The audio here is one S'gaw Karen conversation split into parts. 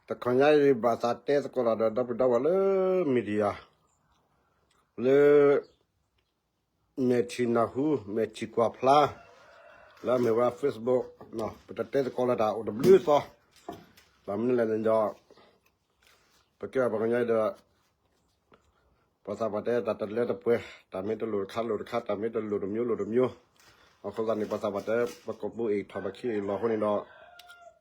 တခီညါအံၤ ဘၣ်သးတဲသကိးတၢ်ဒီး ဒီပုၢ်ဒီဝဲၢ်လၢ media လၢ မဲာ်ထံၣ်နၢ်ဟူ မဲာ်ထံၣ်ကွၢ်ဖျါ လၢအမ့ၢ်ဝဲ Facebook ပတတဲသကိးလၢတၢ်အိၣ်တဘျုးသီ ဘၣ်မနုၤလဲၣ်န့ၣ်ဒီး ပကဲပှၤကညီဒီး ပှၤသးပှၢ်တဲတၢ်တလၢတပှဲၤ တၢ်မ့ၢ်တလိၣ်တခါလိၣ်တခါ တၢ်မ့ၢ်တလိၣ်တမျိုးလိၣ်တမျိုး အဃိသတးန့ၣ် ပှၤသးပှၢ်တဲ ပကပိာ်အ့ၣ်ထီၣ်ပခံအ့ၣ်လီၤအဃိန့ၣ်ဒီး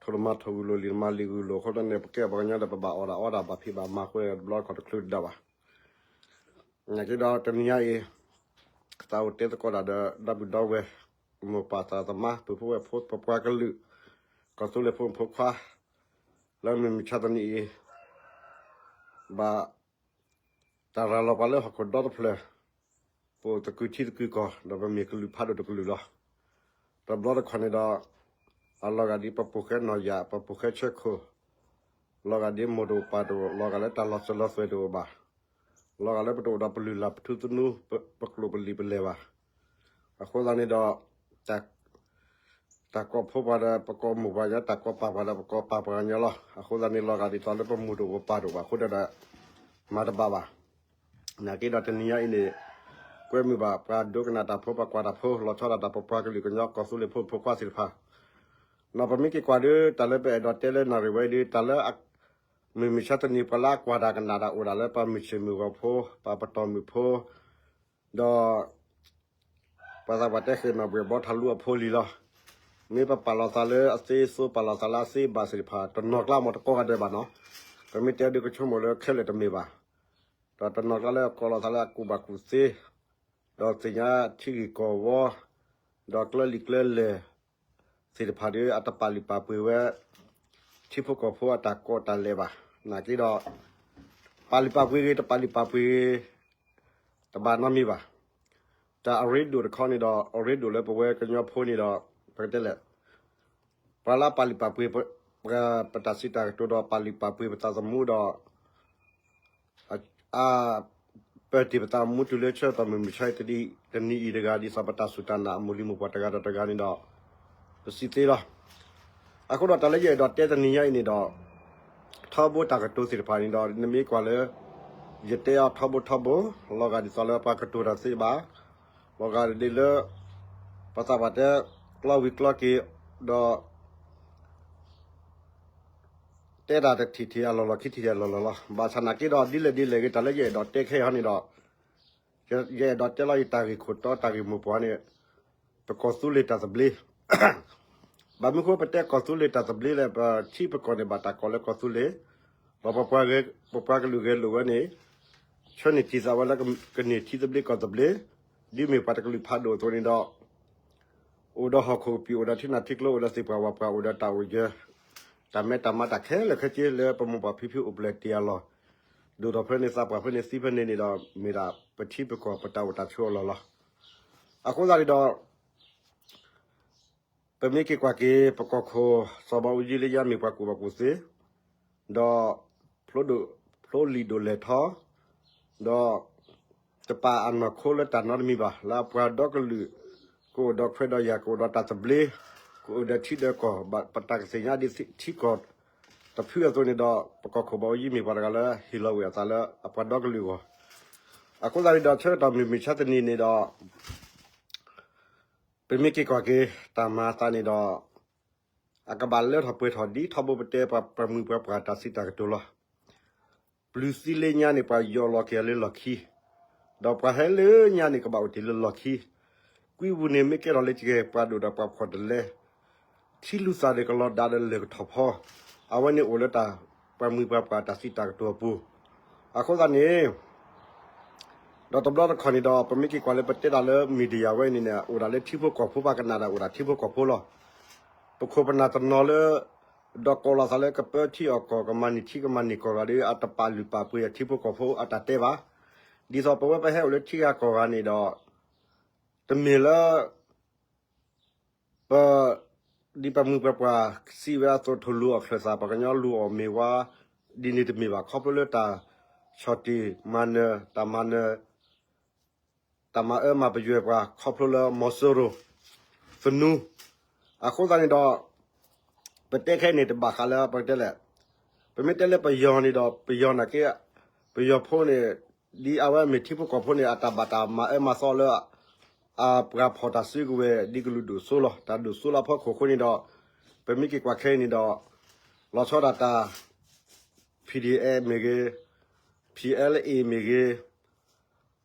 ထိၣ်တမၤထိၣ်ဂုၢ်လိာ် လံာ်တမၤလံာ်ဂုၢ်လိာ်အဃိသတးန့ၣ် ပကဲပှၤကညီဒီး ပဘၣ်အီၣ်တၢ်အီတၢ်ဘၣ်ဖံးဘၣ်မၤအဃိန့ၣ် တဘျီတခီၣ်တချုးတဒၣ်ဘၣ် နာ်က့ဒီးတနံၤညါအံၤ သးအိၣ်တဲသကိးတၢ်ဒီး ဒီပုၢ်ဒီဝဲၢ် မိၢ်ပၢ်သးသမါ ပုၢ်ဖိဝဲၢ်ဖိ ပပှၤကလုာ် ကီၢ်သူလ့ၤဖိမုၣ်ဖိခွါ လၢမုၢ်မဆါတနံၤအံၤ ဘၣ် တၢ်ရၤလီၤပှၤလၢဟီၣ်ခိၣ်ဒီတဖျၢၣ် ပအိၣ်သကုၤထံသကုၤကီၢ် ဒီးပမ့ၢ်ကလုာ်ဖးဒိၣ်တကလုာ်လီၤ. တဘျီတခီၣ်န့ၣ်ဒီး အလီၤဂာ်ဒ်ပပိာ်ဃဲနီၢ်ယၢ် ပပိာ်ဃဲဆၢခိၣ် လီၤဂာ်ဒ်မိၢ်တအိၣ်ပၢ်တအိၣ် လီၤဂာ်လၢတၢ်လီၤစၢၤလီၤသွဲၣ်တအိၣ်ဘၣ် လီၤဂာ်လၢပတအိၣ်ဒီးပလုၢ်လၢ်ပထူသနူ ပကျိာ်ပလံာ်ပလဲၢ်ဘၣ်. အဃိသတးန့ၣ်ဒီး တၢ်ကိးဖိပှၤဒီး ပကိးမိၢ်ပှၤညီ တၢ်ကိးပၢ်ပှၤဒီး ပကိးပၢ်ပှၤကညီလီၤ. အဃိသတးန့ၣ် လီၤဂာ်ဒ်သိးလၢပမိၢ်တအိၣ်ပၢ်တအိၣ်ဘၣ်အဃိဒီး မၤတဘၣ်ဘၣ်. နာ်က့ဒီးတနံၤညါအံၤန့ၣ် ကွဲမုာ်ဘၣ်ပှၤဒိကနၣ်တၢ်ဖိ ပှၤကွၢ်တၢ်ဖိ လီၤဆီဒၣ်တၢ် ပပှၤကလုာ်ကညီ ကီၢ်သူလ့ၤဖိမုၣ်ဖိခွါသ့ၣ်တဖၣ် ဒီးပမ့ၢ်က့ၤကွၢ်ဒီး တၢ်လၢပအဲၣ်ဒိးတဲလၢနၣ်ရံၣ်ဝဲအံၤဒီး တၢ်လၢ မုၢ်မဆါတနံၤ ပှၤလၢအကွၢ်တၢ်ကနၣ်တၢ်အိၣ်ဒၣ်လၢ ပှၤမုၢ်ဆ့ၣ်မုၢ်ဂီၤဖိ ပှၤပတီၢ်မုၢ်ဖိ ဒီး ပှၤသးပှၢ်တဲဃ့ၢ်နီၣ်ဘှ့ၣ်ဘီထၣ်လူအဖိလံၤလီၤ. မ့ၢ်ပပာ်လီၤသးလၢအသ့အသိ ပာ်လီၤသးလၢအသ့ဘၣ်သ့ၣ်တဖၣ် တနီၤကျါမ့ၢ်တကိးဂၤဒဲးဘၣ်နီၤ. ပမ့ၢ်တဲဒုးကဆိကမိၣ်လၢခဲလၢာ်တမ့ၢ်ဘၣ်. ဒီးတနီၤကျါလၢကိးလီၤသးလၢအကူၣ်ဘၣ်ကူၣ်သ့ ဒီးသ့ၣ်ညါထံဂ့ၢ်ကီၢ်ဝီ ဒီးကျဲလံာ်ကျဲလဲၢ် သ့ၣ်တဖၣ်ဒီး အတပာ်လုၢ်ပာ်ပှ့ၤဝဲ ထံဖိကီၢ်ဖိအတၢ်ကီတၢ်လဲၤဘၣ်. နာ်က့ဒီး ပာ်လုၢ်ပာ်ပှ့ၤဂ့ၤ တပာ်လုၢ်ပာ်ပှ့ၤဂ့ၤ တဘၣ်နီတမံၤဘၣ်. တၢ်အရ့ဒိၣ်တခီန့ၣ်ဒီး အရ့ဒိၣ်လၢပဝဲကညီဖိန့ၣ်ဒီး ပကတဲလဲၣ် ပှၤလၢပာ်လုၢ်ပာ်ပှ့ၤ ပတၢ်စံးတၢ်ကတိၤဒီး ပာ်လုၢ်ပာ်ပှ့ၤပသးသမူဒီး အ ပၢၢ်တ့ၢ်ပသးသမူတုၤလၢဆၢကတီၢ်မုၢ်မဆါတနံၤအံၤတဂၤ ဒ်သိးပတၢ်စူၢ်တၢ်နာ်အမိၢ်လံၤမိၢ်ပှၢ်တဂၤဒီးတဂၤန့ၣ်ဒီး ပစံးသ့လီၤ. အဃိဒီးတၢ်လၢယအဲၣ်ဒိးတဲတနံၤညါအံၤန့ၣ်ဒီး ထီဘိတၢ်ကတိၤသ့ၣ်တဖၣ်န့ၣ်ဒီး နမ့ၢ်ကွၢ်လၢ ယတဲအီၤထီဘိထီဘိ လီၤဂာ်ဒ်သိးလၢပှၤကတိၤတၢ်သ့ဘၣ်, လီၤဂာ်ဒ်လၢ ပှၤသးပှၢ်တဲ ကျီဝံၤကျီက့ၤ ဒီး တဲတၢ်တထံၣ်ထံၣ်အလီၢ်လီၢ် ခံထံၣ်ထံၣ်အလီၢ်လီၢ်လီၤ. ဘၣ်ဆၣ်နာ်က့ဒီး ဒ်လဲၣ်ဒ်လဲၣ်ဂ့ၤ တၢ်လၢယအဲၣ်ဒိးတဲခဲအံၤန့ၣ်ဒီး ယအဲၣ်ဒိးတဲလီၤယတၢ်ဂ့ၢ်ခိၣ်တီ တၢ်ဂ့ၢ်မိၢ်ပှၢ်န့ၣ် ပကီၢ်သူလ့ၤတၢ်သဘျ့ ဘၣ်မနုၤဃိပတဲကီၢ်သူလ့ၤတၢ်သဘျ့လဲၣ် ပထံပကီၢ်န့ၣ် ဘၣ်တၢ်ကိးလၢကီၢ်သူလ့ၤ, ဒီးပပှၤကလုာ်ဂဲၤလိာ်ဝဲန့ၣ် ဆၢန့ၢ်ထံသးဝဲလၢကန့ၢ်ထံသဘျ့ကီၢ်သဘျ့, ဒ်မ့ၢ်ပှၤတကလုာ်ဖးဒိၣ်အသိးန့ၣ်ဒီး အိၣ်ဒီးဟီၣ်ခိၣ်ကပံာ် အိၣ်ဒီးထံနၢ်ထံကျိ အိၣ်ဒီးသ့ၣ်ပှၢ်ဝၣ်ပှၢ် အိၣ်ဒီးတၢ်အိၣ်ယၢၤ တၢ်မဲတၢ်မါတၢ်ခဲလၢာ်ခဲဆ့လၢပမိၢ်ပၢ်ဖံဖုအိၣ်ဘျဲၣ်တ့ၢ်အလီၢ်, ဒိၣ်ထီၣ်ဖဲန့ၣ် သးပှၢ်ဖဲန့ၣ် သံဖဲန့ၣ်န့ၣ်ဒီး မ့ၢ်ဒၣ်ပထံပကီၢ်ပတၢ်အိၣ်တၢ်ဆိးအလီၢ်လီၤ. အဃိသတးန့ၣ်ဒီး ပမ့ၢ်က့ၤကွၢ်က့ၤ ပကီၢ်ခိၣ်စီၤဘၣ်အူကၠံလၢညါမ့ၢ်ပှၤကူၣ်ဘၣ်ကူၣ်သ့, ဒီး ဖျိလံာ်ဒိၣ်လဲၢ်ထီ, ဒီး တပာ်အနီၢ်ခိလၢတၢ်နီတမံၤဘၣ် လၢအပှၤဒီကလုာ် ကအိၣ်ဒီးခွဲးဒီးယာ် ကအိၣ်ဒီးတၢ်သဘျ့, ကအိၣ်ဒီးထံဒီးကီၢ် ဘၣ်ပတၢ်ကသ့ၣ်ညါဒ်ထံကီၢ်တဖုအသိးန့ၣ်ဒီး ပကီၢ်ခိၣ်ဘၣ်အူကၠံမ့ၢ်ပှၤတဂၤလၢဟ့ၣ်လီၤဝဲအသးလၢအပှၤဒီကလုာ်အဂီၢ်, အဃိသတးန့ၣ်ဒီး ဆၢကတီၢ်မုၢ်မဆါတနံၤန့ၣ်ဒီး ပမ့ၢ်က့ၤကွၢ်က့ၤ တၢ်မၤအသးန့ၣ်ဒီး အကဘၣ်လၢထီၣ်ပှဲၤထီၣ်ဒ်ထီဘိပတဲပှၤမုၢ်ပှၤပှၢ်တၢ်စံးတၢ်ကတိၤလီၤ. ပျုၤသံလၢညါန့ၣ် ပှၤယီၢ်လီၤက့ၤလၢလီၢ်ခံ, ဒီးပှၤဟဲလၢညါန့ၣ် ကဘၣ်အိၣ်တ့ၢ်လၢလီၢ်ခံ, ကွံပူၤန့ၣ် မ့ၢ်ကဲထီၣ်လၢကကဲပှၤဒိၣ်ဒီးပှၤဖှီၣ်တလဲ, ထံလူၤသးဒီးကလီၤဒါဒီးလၢၢ်ကထီၣ်ဖီ, အဝဲန့ၣ်အိၣ်လၢတၢ်ပှၤမုၢ်ပှၤပှၢ်တၢ်စံးတၢ်ကတိၤအပူၤ, အဃိသတးန့ၣ် ဒီးတဘျီတခီၣ်န့ၣ်ဒီး ပမ့ၢ်က့ၤကွၢ်လၢပတဲတၢ်လၢ media ဝဲန့ၣ်န့ၣ် အိၣ်ဒၣ်လၢထံဖိကီၢ်ဖိ ပှၤကနၣ်ဒၣ်အိၣ်ဒၣ်ထံဖိကီၢ်ဖိလီၤ. ပခိၣ်ပနၢ်တနီၤလၢ ဒီးကိးလီၤသးလၢကပၢထံအီၣ်ကီၢ် ကမၤန့ၢ်ထံကမၤန့ၢ်ကီၢ်ဂၤဒီး အတပာ်လုၢ်ပာ်ပှ့ၤအထံဖိကီၢ်ဖိအတၢ်တဲဘၣ်. ဒ်သိးပဝဲပဟဲအိၣ်လၢထံဂၤကီၢ်ဂၤန့ၣ်ဒီး တမ့ၢ်လၢ ပ ဒ်ပှၤမုၢ်ပှၤပှၢ်စံးဝဲအသိး ထိၣ်လူၤအီၣ်ချၢၣ်သး ပှၤကညီလူၤအီၣ်မ့ၤဝါ ဒ်န့ၣ်တမ့ၢ်ဘၣ်. ခီဖျိလၢတၢ်ဆီၣ်တံၢ်မၤနၢၤ တၢ်မၤနၢၤ တၢ်မၤအၢမၤပယွဲပှၤ ခီဖျိလၢမီၤစိရိၤ သနူ အဃိသတးန့ၣ်ဒီး ပတဲခဲအံၤန့ၣ် တဘၣ်ဃးလၢပကတဲလဲၣ် ပမ့ၢ်တဲလၢပယီၤန့ၣ်ဒီး ပယီၤနာ်က့ ပယီၤဖိန့ၣ် ဒ်အဝဲမ့ၢ်ထံဖိကီၢ်ဖိန့ၣ် အတၢ်ဘၣ်တၢ်မၤအၢမၤသီလၢ အပှၤဖီၣ်တၢ်စုကဝဲၤ ဒ်ကလုာ်ဒိၣ်စိလီၤ. တၢ်ဒိၣ်စိလၢအဖီခိၣ်အဃိန့ၣ်ဒီး ပမ့ၢ်က့ၤကွၢ်ခဲအံၤန့ၣ်ဒီး လီၤဆီဒၣ်တၢ် P D F မ့ၢ်ဂ့ၤ, P L A မ့ၢ်ဂ့ၤ,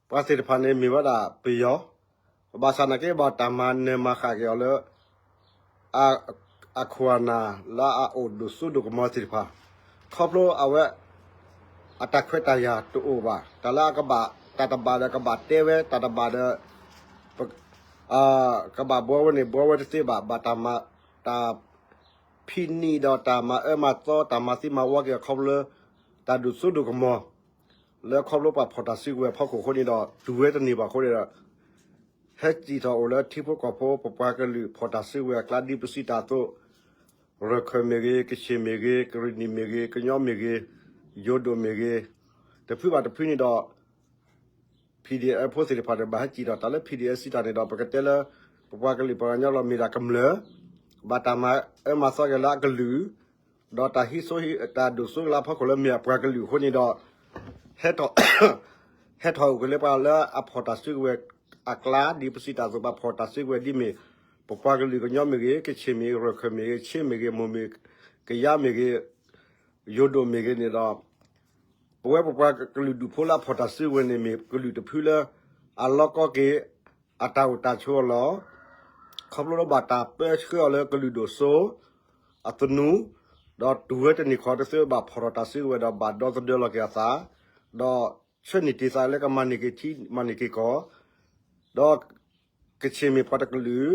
ပှၤသ့ၣ်တဖၣ်န့ၣ်မ့ၢ်ဝဲဒၣ်ပယီၤ, ဘၣ်ဆၣ်နာ်က့ဘၣ်တၢ်မၤနၢၤမၤဃၣ်က့ၤအီၤလၢ အခိၣ်အနၢ်လၢအအိၣ်ဒိၣ်စိဒိၣ်ကမီၤသ့ၣ်တဖၣ်, ခီဖျိအဝဲ အတၢ်ခွဲးတၢ်ယာ်တအိၣ်ဘၣ်, တၢ်လၢအကဘၣ် တၢ်တဘၣ်ဒီးကဘၣ်တဲဝဲ, တၢ်တဘၣ်ဒီး ကဘၣ်ဘှီဝဲန့ၣ် ဘှီဝဲတသ့ဘၣ်, ဘၣ်တၢ်မၤ တၢ် ဖံးနံၣ်ဒီးတၢ်မၤအၢမၤသီ တၢ်မၤသံမၤဝီက့ၤအခီဖျိလၢ တၢ်ဒိၣ်စိဒိၣ်ကမီၤ လၢခီဖျိပှၤဖီၣ်တၢ်စုကဝဲၤအဖီခိၣ်အဃိန့ၣ်ဒီး တုၤဝဲတန့ၢ်ဘၣ်အဃိန့ၣ်ဒီး ဟဲစံၣ်ထီၣ်အိၣ်လၢထံဖိကီၢ်ဖိ ပပှၤကလုာ်ဖီၣ်တၢ်စုကဝဲၤအကျါ ဒ်ပစံးတၢ်အသိး ရၢၢ်ခၢၣ်မ့ၢ်ဂ့ၤ, ကချ့ၣ်မ့ၢ်ဂ့ၤ, ကရံၣ်နံၣ်မ့ၢ်ဂ့ၤ, ကညီမ့ၢ်ဂ့ၤ, ယိၤဒိၣ်မ့ၢ်ဂ့ၤ, တဖုဘၣ်တဖုန့ၣ်ဒီး P D F ဖိသ့ၣ်တဖၣ်န့ၣ် ဘၣ်ဟဲစံၣ်ထီၣ်တၢ်လၢ P D F စံးတၢ်န့ၣ်ဒီး ပကတဲလၢ ပပှၤကလုာ်ပှၤကညီလီၤမ့ၢ်ဒၣ်ကမျၢၢ်, ဘၣ်တၢ်မၤအၢမၤသီက့ၤလၢအကလုာ်, ဒီးတၢ်ဟံးစိဟံး တၢ်ဒိၣ်စိလၢအဖီခိၣ်လၢမ့ၢ်အပှၤကလုာ်အဃိန့ၣ်ဒီး ဟဲထီၣ် ဟဲထီၣ်အိၣ်က့ၤလၢပှၤလၢအဖီၣ်တၢ်စုကဝဲၤအကျါ ဒ်ပစံးတၢ်အသိး ပှၤဖီၣ်တၢ်စုကဝဲၤဒ်မ့ၢ် ပပှၤကလုာ်ကညီမ့ၢ်ဂ့ၤ, ကချ့ၣ်မ့ၢ်ဂ့ၤ, ရၢၢ်ခၢၣ်မ့ၢ်ဂ့ၤ, ခ့မ့ၢ်ဂ့ၤ, မိၢ်မ့ၢ် ကယါမ့ၢ်ဂ့ၤ, ယိၤဒိၣ်မ့ၢ်ဂ့ၤန့ၣ်ဒီး ပဝဲပပှၤကလုာ်ဒူၣ်ဖိလၢအဖီၣ်တၢ်စုကဝဲၤန့ၣ်မ့ၢ်ကလုာ်တဖုလၢ အလီၢ်ကီက့ၤ အတၢ်အိၣ်တၢ်ဆိးအလီၢ်, ခီဖျိလၢဘၣ်တၢ်ပၢဆှၢအီၤလၢကလုာ်ဒိၣ်စိ အသနူ, ဒီးတုၤဝဲတနံၤခီတသ့ဘၣ်ဖီၣ်ထီၣ်တၢ်စုကဝဲၤဒီးဘၣ်ဒီသဒၢလီၤက့ၤအသး, ဒီးဆၢန့ၢ်တ့ၢ်သးလၢကမၤန့ၢ်က့ၤထံမၤန့ၢ်က့ၤကီၢ်, ဒီး ကချ့ၣ်မ့ၢ်ပှၤတကလုာ်,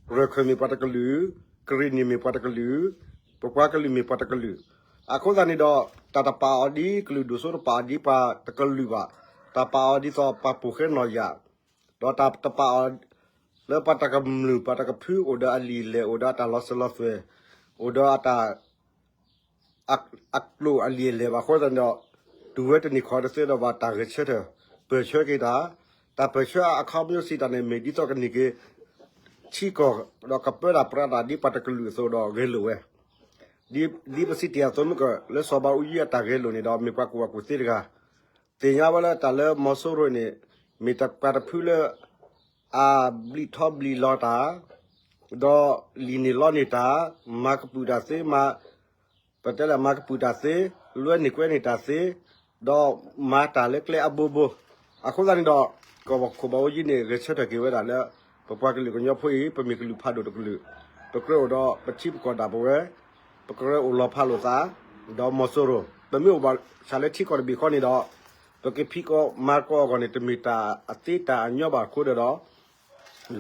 ရၢၢ်ခၢၣ်မ့ၢ်ပှၤတကလုာ်, ကရံၣ်နံၣ်မ့ၢ်ပှၤတကလုာ်, ပပှၤကလုာ်မ့ၢ်ပှၤတကလုာ်, အဃိသတးန့ၣ်ဒီး တၢ်တပာ်အီၤဒ်ကလုာ်ဒိၣ်စိတပာ်အီၤဒ်ပှၤတကလုာ်ဘၣ်, တၢ်ပာ်အီၤဒ်သိးပှၤပိာ်ဃဲနီၢ်ယၢ်, ဒီးတၢ်တပာ်အီၤ လၢပှၤတကမျၢၢ်ပှၤတကဖုအိၣ်ဒီးအလံာ်အလဲၢ် အိၣ်ဒီးအတၢ်လီၤစၢၤလီၤသွဲၣ်, အိၣ်ဒီးအတၢ် အကျိာ်အလံာ်အလဲၢ်ဘၣ်အဃိသတးန့ၣ်ဒီး တုၤဝဲတနံၤခီတသ့ဒီးဘၣ်တၢ်ဂဲၤဆၢထၢၣ် ပၢၢ်ဆၢက့ၤတၢ်, တၢ်ပၢၢ်ဆၢအခီပညီစံးတၢ်န့ၣ် မ့ၢ်ဒ်သိးကန့ၢ်က့ၤ ထံကီၢ်ဒီးကပၢတၢ်ပြးတၢ်ဒ်ပှၤတကလုာ်အသိးဒီးဂဲၤလိာ်ဝဲ, ဒ်ပစံးတ့ၢ်အသိးမုၢ်ကၢၢ် လၢစီၤဘးအူကၠံအတၢ်ဂဲၤလိာ်န့ၣ်ဒီး မ့ၢ်ပှၤကူၣ်ဘၣ်ကူၣ်သ့တဂၤ သ့ၣ်ညါဝဲလၢတၢ်လၢမီၤစိရိၤန့ၣ် မ့ၢ်တၢ်ပှၤတဖုလၢ အဘျံးထီဘျံးလီၤတၢ်, ဒီးလံာ်န့ၢ်လီန့ၢ်တၢ်, မၤကပုာ်တၢ်သ့, မၤ ပတဲလၢမၤကပုာ်တၢ်သ့, လွဲန့ၢ်ကွဲန့ၢ်တၢ်သ့, ဒီးမၤတၢ်လၢကျဲအဘိဘိ, အဃိသတးန့ၣ်ဒီး ကီၢ်ခိၣ်ဘးအူကၠံန့ၣ် ဂဲၤဆၢထၢၣ်က့ၤဝဲဒၣ်လၢ ပပှၤကလုာ်ကညီဖိအံၤ ပမ့ၢ်ကလုာ်ဖးဒိၣ်တကလုာ်, ပကြၢးအိၣ်ဒီးပထံပကီၢ်ဒၣ်ပဝဲ, ပကြၢးအိၣ်လီၤဖးလိာ်သး, ဒီးမီၤစိရိၤ ပမ့ၢ်အိၣ်ဘၣ်ဆၣ်လၢထံကီၢ်တဘ့ၣ်ဃီန့ၣ်ဒီး ပကဖံးကီၢ်မၤကီၢ်အဂီၢ်န့ၣ် တမ့ၢ်တၢ်အသ့တၢ်အညီဘၣ်အဃိဒီး ဂဲ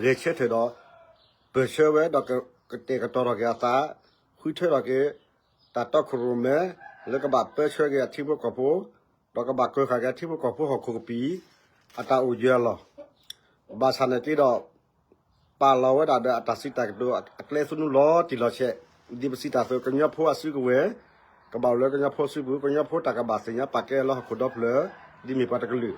ၤဆၢထၢၣ်ဒီး ပၢၢ်ဆၢဝဲဒီးကတဲာ်ကတီၤထီၣ်က့ၤအသး, ဃုထၢထီၣ်က့ၤ တၢ်တီခိၣ်ရိၣ်မဲ လၢကဘၣ်ပၢဆှၢက့ၤအထံဖိကီၢ်ဖိ, ဒီးကဘၣ်ကၢဃာ်က့ၤအထံဖိကီၢ်ဖိဟီၣ်ခိၣ်ကပံာ် အတၢ်အိၣ်ယၢၤအလီၢ်, ဘၣ်ဆၣ်နာ်က့ဒီး ပာ်လီၤဝဲဒၣ်ဒီးအတၢ်စံးတၢ်ကတိၤအကျဲသနူလီၤတံၢ်လီၤဆဲး, ဒ်ပစံးတၢ်အသိး ကညီဖိအစုကဝဲၤ ကဘၣ်အိၣ်လၢကညီဖိစုပူၤ, ကညီဖိတၢ်ကဘၣ်သ့ၣ်ညါပာ်ကဲလၢဟီၣ်ခိၣ်ဒီဖျၢၣ် ဒ်မ့ၢ်ပှၤတကလုာ်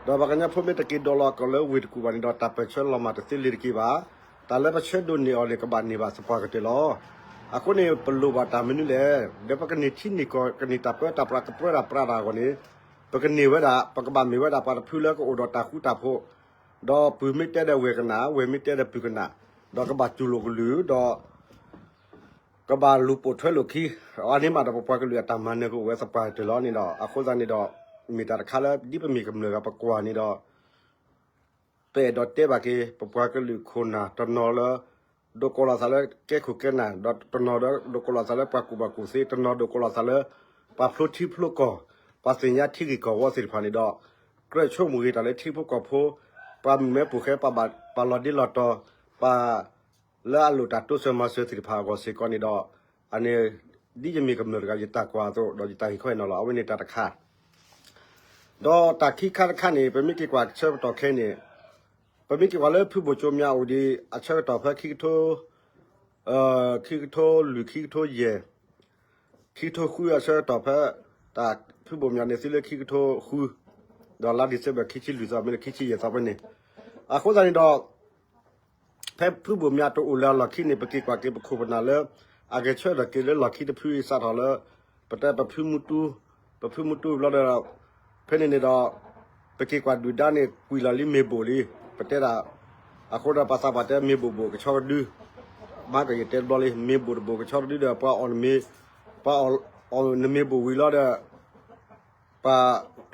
ဒီးပှၤကညီဖိမ့ၢ်တက့ၤဒိးလီၤအကိာ်လၢဝ့ၢ်တကူၣ်ဘၣ်န့ၣ်ဒီး တၢ်ပၢၢ်ဆၢလီၤမၢ်တသ့လၢၤတက့ၢ်ဘၣ်. တၢ်လၢပဆၢဒိးန့ၢ်အီၤန့ၣ် ကဘၣ်န့ၢ်ဘၣ်သပှၢ်ကတၢၢ်လီၤ. အဃိန့ၣ် ပလိၣ်ဘၣ်တၢ်မနုၤလဲၣ်. ဒီးပကန့ၢ်ထံန့ၢ်ကီၢ် ကန့ၢ်တၢ်ပၢတၢ်ပြး ကပၢတၢ်ပြးတၢ်အဂီၢ်န့ၣ် ပကန့ၢ်ဝဲဒၣ် ပကဘၣ်မ့ၢ်ဝဲဒၣ်ပှၤတဖုလၢကအိၣ်ဒီးတၢ်ဃူတၢ်ဖိး, ဒီးပုၢ်မ့ၢ်တဲဒီးဝဲၢ်ကနၣ်, ဝဲၢ်မ့ၢ်တဲဒီးပုၢ်ကနၣ်, ဒီးကဘၣ်တူၢ်လိာ်ကလုၢ်, ဒီး ကဘၣ်လူၤပိာ်ထွဲလိာ်ခံ, အန့ၣ်မးဒီးပပှၤကလုာ်အတၢ်မၤနၢၤကအိၣ်ဝဲသပှၢ်ကတၢၢ်လီၤန့ၣ်ဒီး အဃိသတးန့ၣ်ဒီး မ့ၢ်တၢ်တခါလၢ ဒ်ပမ့ၢ်ကမျၢၢ်ဂၤပကွၢ်န့ၣ်ဒီး ပအဲၣ်ဒိးတဲဘၣ်က့ၤ ပပှၤကလုာ်ခိၣ်နၢ်တနီၤလၢ ဒိးကိးလီၤသးလၢကဲခိၣ်ကဲနၢ်, ဒီးတနီၤဒီးဒိးကိးလီၤသးလၢပှၤကူၣ်ဘၣ်ကူၣ်သ့, တနီၤဒိးကိးလီၤသးလၢ ပှၤဖျိထံဖျိကီၢ်, ပှၤသ့ၣ်ညါထံဂ့ၢ်ကီၢ်ဝီသ့ၣ်တဖၣ်န့ၣ်ဒီး ကြၢးဆိကမိၣ်ဂ့ၤတၢ်လၢထံဖိကီၢ်ဖိ, ပှၤမုၣ်မဲပိာ်ဃဲ ပှၤလီၤဒ့လီၤတီၤ, ပှၤ လၢအလိၣ်တၢ်တိစၢၤမၤစၢၤသ့ၣ်တဖၣ်အဂီၢ်စ့ၢ်ကီးန့ၣ်ဒီး အန့ၣ် ဒ်ယမ့ၢ်ကမျၢၢ်တဂၤ ယတၢ်ကွၢ်အသိး ဒီးယတၢ်ဟ့ၣ်ခီဟ့ၣ်နီၤလီၤ. အဝဲန့ၣ်တၢ်တခါ, ဒီးတၢ်ခံခါတခါန့ၣ် ပမ့ၢ်က့ၤကွၢ်ဆၢကတီၢ်ခဲအံၤန့ၣ် ပမ့ၢ်က့ၤကွၢ်လၢဖုဘိၣ်ကၠိမၠးအိၣ်ဒံး အဆၢကတီၢ်ဖဲခံကထိ ခံကထိလွံၢ် ခံကထိယဲၢ် ခံကထိဃုအဆၢကတီၢ်ဖဲ တၢ်ဖုဘိၣ်မၠးန့ၣ် သုလၢခံကထိဃု ဒီးလါ December ခံဆံလွံၢ်သီ မ့ၢ်လၢခံဆံယဲၢ်သီဖဲန့ၣ်, အဃိသတးန့ၣ်ဒီး ဖဲဖုဘိၣ်မၠးတအိၣ်လၢအလီၢ်ခံန့ၣ် ပက့ၤကွၢ်က့ၤပခိၣ်ပနၢ်လၢ အဂဲၤဆၢထၢၣ်က့ၤလၢလီၢ်ခံတဖုအံၤ စးထီၣ်လၢ ပတဲပဖုမူတူ, ပဖုမူတူဘျီဒီး ဖဲန့ၣ်န့ၣ်ဒီး ပက့ၤကွၢ်ဒုၣ်ဒါန့ၣ် ကွံာ်လီၤလံမ့ၢ်ဘိၣ်လံ, ပတဲဒၣ်, အဃိဒီးပှၤသးပှၢ်တဲမ့ၢ်ဘိၣ်ဘိၣ် ကဆီကဒု, မၤကယတဲတဘျီလံ မ့ၢ်ဘိၣ်တဘိၣ် ကဆီတဒုဒီး ပှၤအီၣ်နမ့ၢ်, ပှၤအီၣ်နမ့ၢ်ဘိၣ်ဝံၤလီၤဒီး ပှ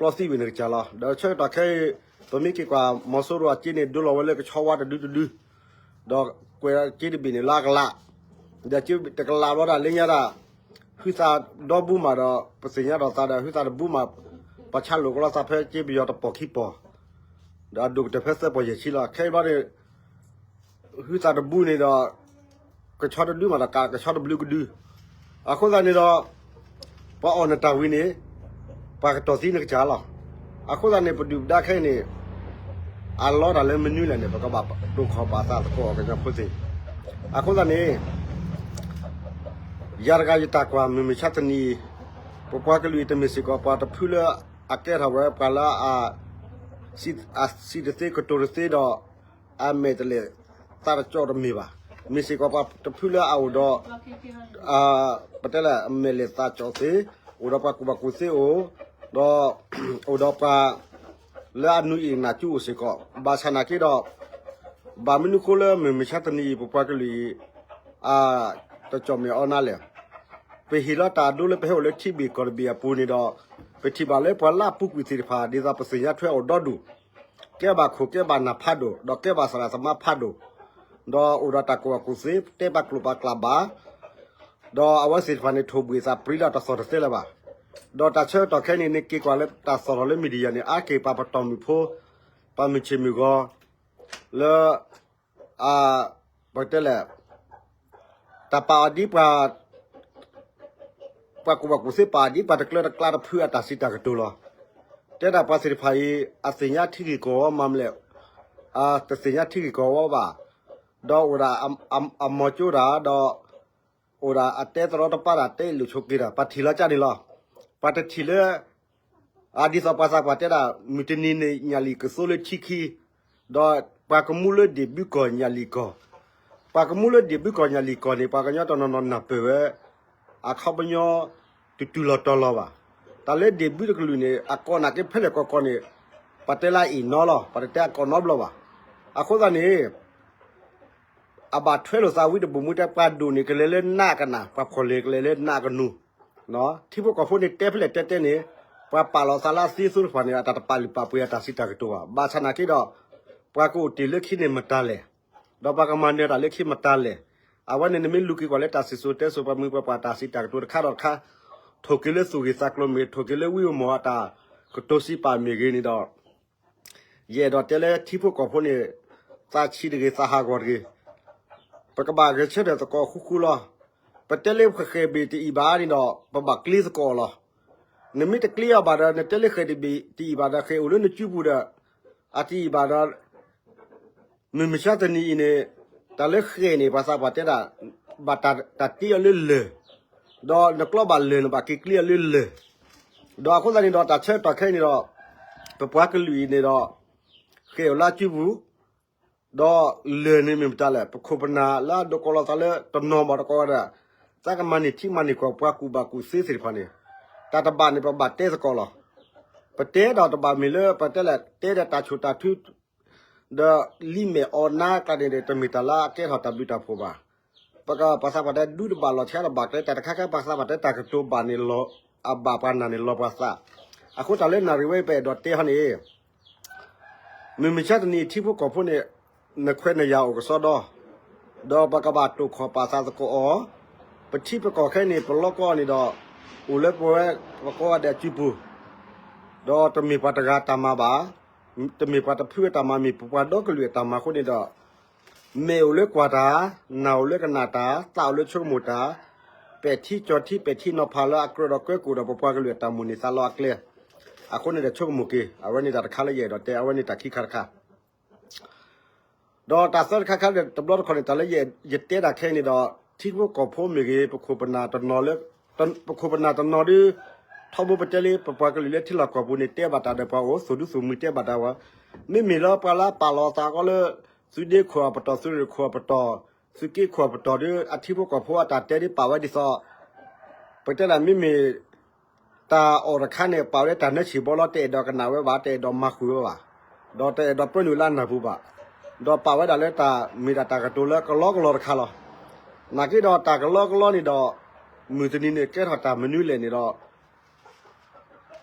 ၤကျီသံဝံၤန့ၣ်ကစၢ်လီၤ. ဒီးဆၢကတီၢ်ခဲအံၤ ပမ့ၢ်က့ၤကွၢ်မီၤစိရိၤအစ့န့ၣ် ဒိလီၤဝဲလၢကဆီဝါတဒုတဒု, ဒီးကွဲးစ့တဘ့ၣ်န့ၣ်လၢအကလး, ဒီးစ့တကလးဘျီဒၣ်လၢညါဒၣ် ဟုသးဒီဘူမးဒီး ပသ့ၣ်ညါဒီးသးဒီး ဟုသးတဘူမး, ပှၤဆါလိာ်ကလီသးဖဲစ့ပယီၤတပီၢ်ခံပီၢ်, ဒီးအဒိၣ်ကတၢၢ်ဖဲသၢပီၢ်ယဲၢ်ဆံလီၤ. ခဲအံၤဘျီန့ၣ် ဟုသးတဘူန့ၣ်ဒီး ကဆီတဒုမးဒီး ကးကဆီတဘျုးကဒု, အဃိသတးန့ၣ်ဒီး ပှၤအီၣ်နတၢ်ဝံၤန့ၣ် ပှၤကတီၢ်သံနကစၢ်လီၤ. အဃိသတးန့ၣ် ပဒုၣ်ပဒါခဲအံၤန့ၣ် အလီတၢ်လၢမနုၤလဲၣ်န့ၣ် ပကဘၣ်တိာ်ခီၣ်ပာ်သးသကိးအီၤကညီဖိသ့ၣ်, အဃိသတးန့ၣ် ယၤတဂၤယတၢ်ကွၢ်မုၢ်မဆါတနံၤအံၤ, ပပှၤကလုာ်အံၤတမ့ၢ်စ့ၢ်ကီးပှၤတဖုလၢအကဲထီၣ်ဝဲပှၤလၢအ စံးတသ့ကတိၤတသ့ဒီး အမဲာ်တလဲၤသးတကၠီတမ့ၢ်ဘၣ်. မ့ၢ်စ့ၢ်ကီးပှၤတဖုလၢအအိၣ်ဒီး ပတဲလဲၣ် အမဲာ်လဲၤသးကၠီသ့, အိၣ်ဒီးပှၤကူၣ်ဘၣ်ကူၣ်သ့အိၣ်, ဒီး အိၣ်ဒီးပှၤ လၢအနုအ့ၣ်နၢ်ကၠူအိၣ်စ့ၢ်ကီး, ဘၣ်ဆၣ်နာ်က့ဒီး ဘၣ်မနုၤဃိလၢမုၢ်မဆါတနံၤအံၤ ပပှၤကလုာ်အံၤ အတကၠီၣ်မဲာ်အီနါလဲၣ်. ပဟ့ၣ်လီၤတၢ်အဒိလၢပဟဲအိၣ်လၢထံဘ့ၣ်ကီၢ်တဘ့ၣ်အပူၤန့ၣ်ဒီး ပထံၣ်ဘၣ်လၢပှၤလၢအပူၤကွံာ်သ့ၣ်တဖၣ် ဒ်သိးပသ့ၣ်ညါထွဲအိၣ်ဒီဒူၣ်, ကဲဘၣ်ခိၣ်ကဲဘၣ်နၢ်ဖးဒိၣ် ဒီးကဲဘၣ်သရၣ်သမါဖးဒိၣ်, ဒီးအိၣ်ဒီးတၢ်ကူၣ်ဘၣ်ကူၣ်သ့ တဲပာ်ကျိာ်ပာ်ကျးဘၣ် ဒီးအဝဲသ့ၣ်တဖၣ်န့ၣ် ထိၣ်ဘှံးသးပြံလီၤတသီၣ်တသဲလၢၤဘၣ်. ဒီးတၢ်ဆၢကတီၢ်ခဲအံၤန့ၣ် နက့ၤကွၢ်လၢတၢ်သီၣ်ထီၣ်လၢ media န့ၣ် အါက့ၤပှၤပတီၢ်မုၢ်ဖိ ပှၤမုၢ်ဆ့ၣ်မုၢ်ဂီၤ လၢ ပကတဲလဲၣ် တၢ်ပာ်အီၤဒ်ပှၤ ပှၤကူၣ်ဘၣ်ကူၣ်သ့ပာ်အီၤဒ်ပှၤတကျၢၤတကျါတဖုအတၢ်စံးတၢ်ကတိၤလီၤ. တဲဒၣ်ပှၤသ့ၣ်တဖၣ်အံၤ အသ့ၣ်ညါထံဂ့ၢ်ကီၢ်ဝီမးမလဲၣ်, တသ့ၣ်ညါထံဂ့ၢ်ကီၢ်ဝီဘၣ်, ဒီးအိၣ်ဒၣ်အမီၤကၠိတၢ် ဒီး အိၣ်ဒၣ်အတဲသရီတပါတၢ် တဲအ့ၣ်လိာ်ဆိးက့တၢ် ပှၤထံၣ်လီၤကၢ်န့ၣ်လီၤ. ပှၤတထံၣ်လၢ ဒ်သိးပှၤသးပှၢ်တဲဒၣ် မုၢ်တနံၤန့ၣ် ညၣ်လံၣ်ကသိလၢထံခံ, ဒီးပှၤကမူလၢဒ့ၣ်ဘုကီၢ်ညၣ်လံၣ်ကီၢ်, ပှၤကမူလၢဒ့ၣ်ဘုကီၢ်ညၣ်လံၣ်ကီၢ်န့ၣ် ပှၤကညီတနီၤနီၤနၢ်ပၢၢ်ဝဲ အခီပညီ တတုၤလီၤတီၤလီၤဘၣ်. တၢ်လၢဒ့ၣ်ဘုတကလုာ်န့ၣ် အကိးနာ်က့ဖဲလဲၣ်ကီကီန့ၣ် ပှၤတဲလၢအအ့ၣ်နီလီၤ, ပှၤတတဲအကိးနီဘျီဘၣ်. အဃိသတးန့ၣ် အဘၣ်ထွဲလိာ်သးဝံတဘိၣ်မူတဲ ပှၤဒိၣ်န့ၣ် ကလဲၤလၢနးကနၣ်, ပှၤဖှီၣ်လ့ၤကလဲၤလၢနးကနူၤ, ထံဖိကီၢ်ဖိန့ၣ် တဲဖဲလဲၣ်တဲတဲန့ၣ် ပှၤပာ်လီၤသးလၢအသ့အသိတဖၣ်န့ၣ် အတၢ်တပာ်လုၢ်ပာ်ပှ့ၤအတၢ်စံးတၢ်ကတိၤဘၣ်. ဘၣ်ဆၣ်နာ်က့ဒီး ပှၤကအိၣ်တ့ၢ်လၢခံန့ၣ်မတၤလဲၣ်, ဒီးပှၤကမၤနၢၤတၢ်လၢခံမတၤလဲၣ်. အဝဲန့ၣ်နမ့ၢ်လူၤက့ၤကွၢ်လၢတၢ်စံၣ်စိၤတဲစိၤ ပှၤမုၢ်ပှၤပှၢ်တၢ်စံးတၢ်ကတိၤတခါဒီးတခါ, ထိၣ်က့ၤလၢသူၣ်ဂ့ၤသးကျိၤမ့ၢ်ဂ့ၤ, ထိၣ်က့ၤလၢဝံဧိၤမီၤအတၢ်ကတိၤစံးပာ်မ့ၢ်ဂ့ၤန့ၣ်ဒီး ယအဲၣ်ဒိးတဲလၢထံဖိကီၢ်ဖိန့ၣ် သးဆံးတဂ့ၤ သးဟးဂီၤတဂ့ၤ, ပကဘၣ်ဂဲၤဆၢထၢၣ်သကိးဃူဃူလီၤ. ပတဲလၢပဃဲၤဘ့ၣ်တအံၣ်ဘၣ်န့ၣ်ဒီး ပဘၣ်ကျ့သကိးလီၤ. နမ့ၢ်တကျ့အီၤဘၣ်ဒီး နတဲလၢဃဲၤတဘ့ၣ်တအံၣ်ဘၣ်ဒီး ဃဲၤအိၣ်လၢနစုပူၤဒီး အတအံၣ်ဘၣ်ဒီး မုၢ်မဆါတနံၤအံၤန့ၣ် တၢ်လၢဃဲၤန့ၣ် ပှၤသးပှၢ်တဲဒၣ် ဘၣ်တၢ်တ့အီၤလၢလၢၢ်, ဒီးနကျီဘၣ်လၢၢ်န့ၣ် ဘၣ်က့ၤကျ့အီၤလၢလၢၢ်, ဒီးအဃိသတးန့ၣ်ဒီး တၢ်ဆၢကတီၢ်ခဲအံၤန့ၣ်ဒီး ပပှၤကလုာ်အံၤန့ၣ်ဒီး ဃဲၤအိၣ်လၢအစုပူၤ ဒီးလၢၢ်န့ၣ်မ့ၢ်မတၤလဲၣ်, ပခိၣ်ပနၢ်လၢအဒိးကီလီၤသးလၢတနီၤဘၣ်တကီၢ်ဒီး သးကမၤန့ၢ်ထံမၤန့ၢ်ကီၢ် ပှၤကူၣ်ဘၣ်ကူၣ်သ့သ့ၣ်တဖၣ်န့ၣ် တၢ်တဘၣ်န့ၣ် ပဘၣ်တဲသကိးလီၤ. ပတဲဒီးတဘၣ်မ့ၢ်လၢ ပတဲလဲၣ် တဲဒီးတၢ်ဆိၣ်တၢ်ထု ဒီးလံမဲာ်အီနါကျါန့ၣ် တမ့ၢ်တၢ်လၢအကဲထီၣ်တၢ်ဘျုးတၢ်ဖှိၣ်ဘၣ်. ပကပှၤသးပှၢ်တဲဒူတဘၣ်လီၢ်ဆံးတဘၣ်ကျဲ တၢ်တခါခါ ပှၤသးပှၢ်တဲတၢ်ကတိၤဘၣ်န့ၣ်လီၤ အဘၣ်ပှၤနာ်န့ၣ်လီၤပှၤသး. အဃိတၢ်လၢနၣ်ရံၣ်ဝဲအံၤ ပအဲၣ်ဒိးတဲဟီန့ၣ် မုၢ်မဆါတနံၤအံၤ ထံဖိကီၢ်ဖိန့ၣ် နခွဲးနယာ်အိၣ်ကစီဒီ, ဒီးပကဘၣ်တိာ်ခီၣ်ပာ်သးသကိးအီၤ, ပထံပကီၢ်ခဲအံၤန့ၣ် ပလီၢ်ကီၢ်န့ၣ်ဒီး အိၣ်လၢပဝဲပကိးဂၤဒဲးအစုပူၤ, ဒီးတမ့ၢ်ပှၤတဂၤတၢ်မၤဘၣ်, တမ့ၢ်ပှၤတဖုအတၢ်မၤ မ့ၢ်ပပှၤဒီကလုာ်အတၢ်မၤအဃိန့ၣ်ဒီး မဲာ်အိၣ်လၢကွၢ်တၢ်, နၢ်အိၣ်လၢကနၣ်တၢ်, သးအိၣ်လၢဆိကမိၣ်တၢ်, ပဲာ်ထံကၠီၤထံ ပဲာ်ထံနီၤဖးလၢအကြၢးဒီးကွဲကိၣ်ဒီး ပပှၤကလုာ်အတၢ်မိၣ်န့ၢ်သးလီအကျဲ, အဃိန့ၣ်ဒီးဆိကမိၣ်က့ၤ, အဝဲန့ၣ်တၢ်တခါလၢယအဲၣ်ဒိးတဲ, အဝဲန့ၣ်တၢ်ခံခါတခါ ဒီးတၢ်သၢတခါခါဒီး တဘျီတခီၣ်န့ၣ် တၢ်လၢယတဲဒၣ်ခဲအံၤန့ၣ်ဒီး ထံဖိကီၢ်ဖိမ့ၢ်ဂ့ၤ ပခိၣ်ပနၢ်တနီၤလၢ ပခိၣ်ပနၢ်တနီၤဒီး ထီဘိပတဲလံ ပပှၤကလုာ်လၢထံလီၢ်ကီၢ်ပူၤန့ၣ် တဲဘၣ်တၢ်ဒီးပှၤအိၣ် သူၣ်ဒူသူၣ်မှံၤတဲဘၣ်တၢ်ဝဲ, မ့မ့ၢ်လၢပှၤလၢအပာ်လီၤသးကီးလၢ သုးဒ့ခိၣ်အပတီၢ် သုးရ့ၣ်ခိၣ်အပတီၢ် သုးက့ခိၣ်အပတီၢ်ဒီး အထံဖိကီၢ်ဖိအတၢ်တဲဒ်ပာ်ဝဲဒ်သိး ပတဲဒၣ်မ့မ့ၢ် တၢ်အီၣ်တခါန့ၣ် ပာ်ဝဲလၢတၢ်နၢဆံးဘီလီၤ, တအဲၣ်ဒိးကနၣ်ဝဲဘၣ်, တအဲၣ်ဒိးမၤဃုာ်ဝဲဘၣ်, ဒီးတအဲၣ်ဒိးပၢနုာ်လၢအနၢ်ပူၤဘၣ်, ဒီးပာ်ဝဲဒၣ်လၢတၢ်မ့ၢ်ဒၣ်တၢ်ကတိၤလၢကလီကလီတခါလီၤ. နာ်က့ဒီးတၢ်ကလီကလီန့ၣ်ဒီး မုၢ်တနံၤန့ၣ်ကဲထီၣ်တၢ်မနုၤလဲၣ်န့ၣ်ဒီး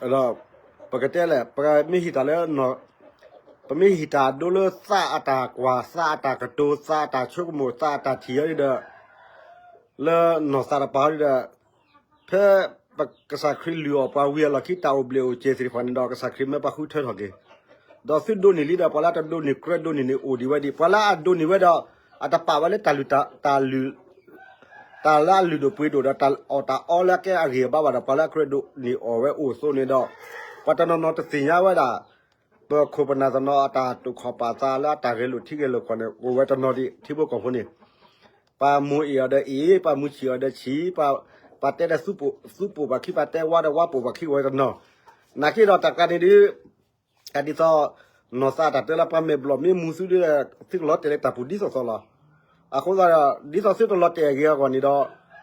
ဒီးပကတဲလဲၣ်, ပမ့ၢ်ဟံးတၢ်လၢ ပမ့ၢ်ဟံးတၢ်ဒိလၢသးအတၢ်ကွၢ်, သးအတၢ်ကတိၤ, သးအတၢ်ဆိကမိၣ်, သးအတၢ်ထံၣ်အီၤဒီး လၢနီၢ်သးတပၤအီၤဒီး ဖဲပကစၢ်ခရံာ်လုၢ်အီၣ်ပှၤဝံၤအလီၢ်ခံ တၢ်အိၣ်ဘျဲၣ်အိၣ်ကျဲၤသ့ၣ်တဖၣ်န့ၣ်ဒီး ကစၢ်ခရံာ်မၢပှၤဃုထၢထီၣ်က့ၤ, ဒီးသုဒိးန့ၢ်လံဒီး ပှၤလၢအတဒိးန့ၢ်ကြၢးဒိးန့ၢ်န့ၣ်အိၣ်ဒံးဝဲဒံး, ပှၤလၢအဒိးန့ၢ်ဝဲဒီး အတပာ်ဝဲလၢတၢ်လုၢ်တၢ် တၢ်လၢအလုၢ်ဒိၣ်ပှ့ၤဒိၣ်ဒီး တၢ်အီၣ်တၢ်အီလၢအကဲအဂ့ၢ်အဘၣ်ဘၣ်ဒီး ပှၤလၢအကြၢးဒိးန့ၢ်အီၣ်ဝဲအိၣ်အသိးန့ၣ်ဒီး ပှၤတနီၤနီၤတသ့ၣ်ညါဝဲဒၣ် ပခိၣ်ပနၢ်တနီၤအတၢ်တိာ်ခီၣ်ပာ်သးလၢအတၢ်ဂဲၤလိာ်ထံဂဲၤလိာ်ကီၢ်န့ၣ် အိၣ်ဝဲတနီၤဒံး ထံဖိကီၢ်ဖိန့ၣ်, ပှၤမိၢ်အ့ၣ်အီၤဒီးအ့ၣ်, ပှၤမုၢ်ဆံၣ်အီၤဒီးဆံၣ်, ပှၤတဲဒီးသူပိာ်ပှၤခံ, ပှၤတဲဝါဒီးဝါပိာ်ပှၤခံ အိၣ်ဝဲတနီၤ, နာ်က့ဒီးတၢ်ကျါန့ၣ်ဒ် တၢ်ဒ်သိး နီၢ်သးတၢ်တဲလၢပှၤမဲာ်ဘျီၣ်မ့ၢ်မူသုဒီး သုကလီၤတဲာ်လၢတၢ်ပူၤဒ်သိးသိးလီၤ. အဃိသတးဒီး ဒ်သိးသုတလီၤတဲာ်အဂ့ၤအဂီၢ်န့ၣ်ဒီး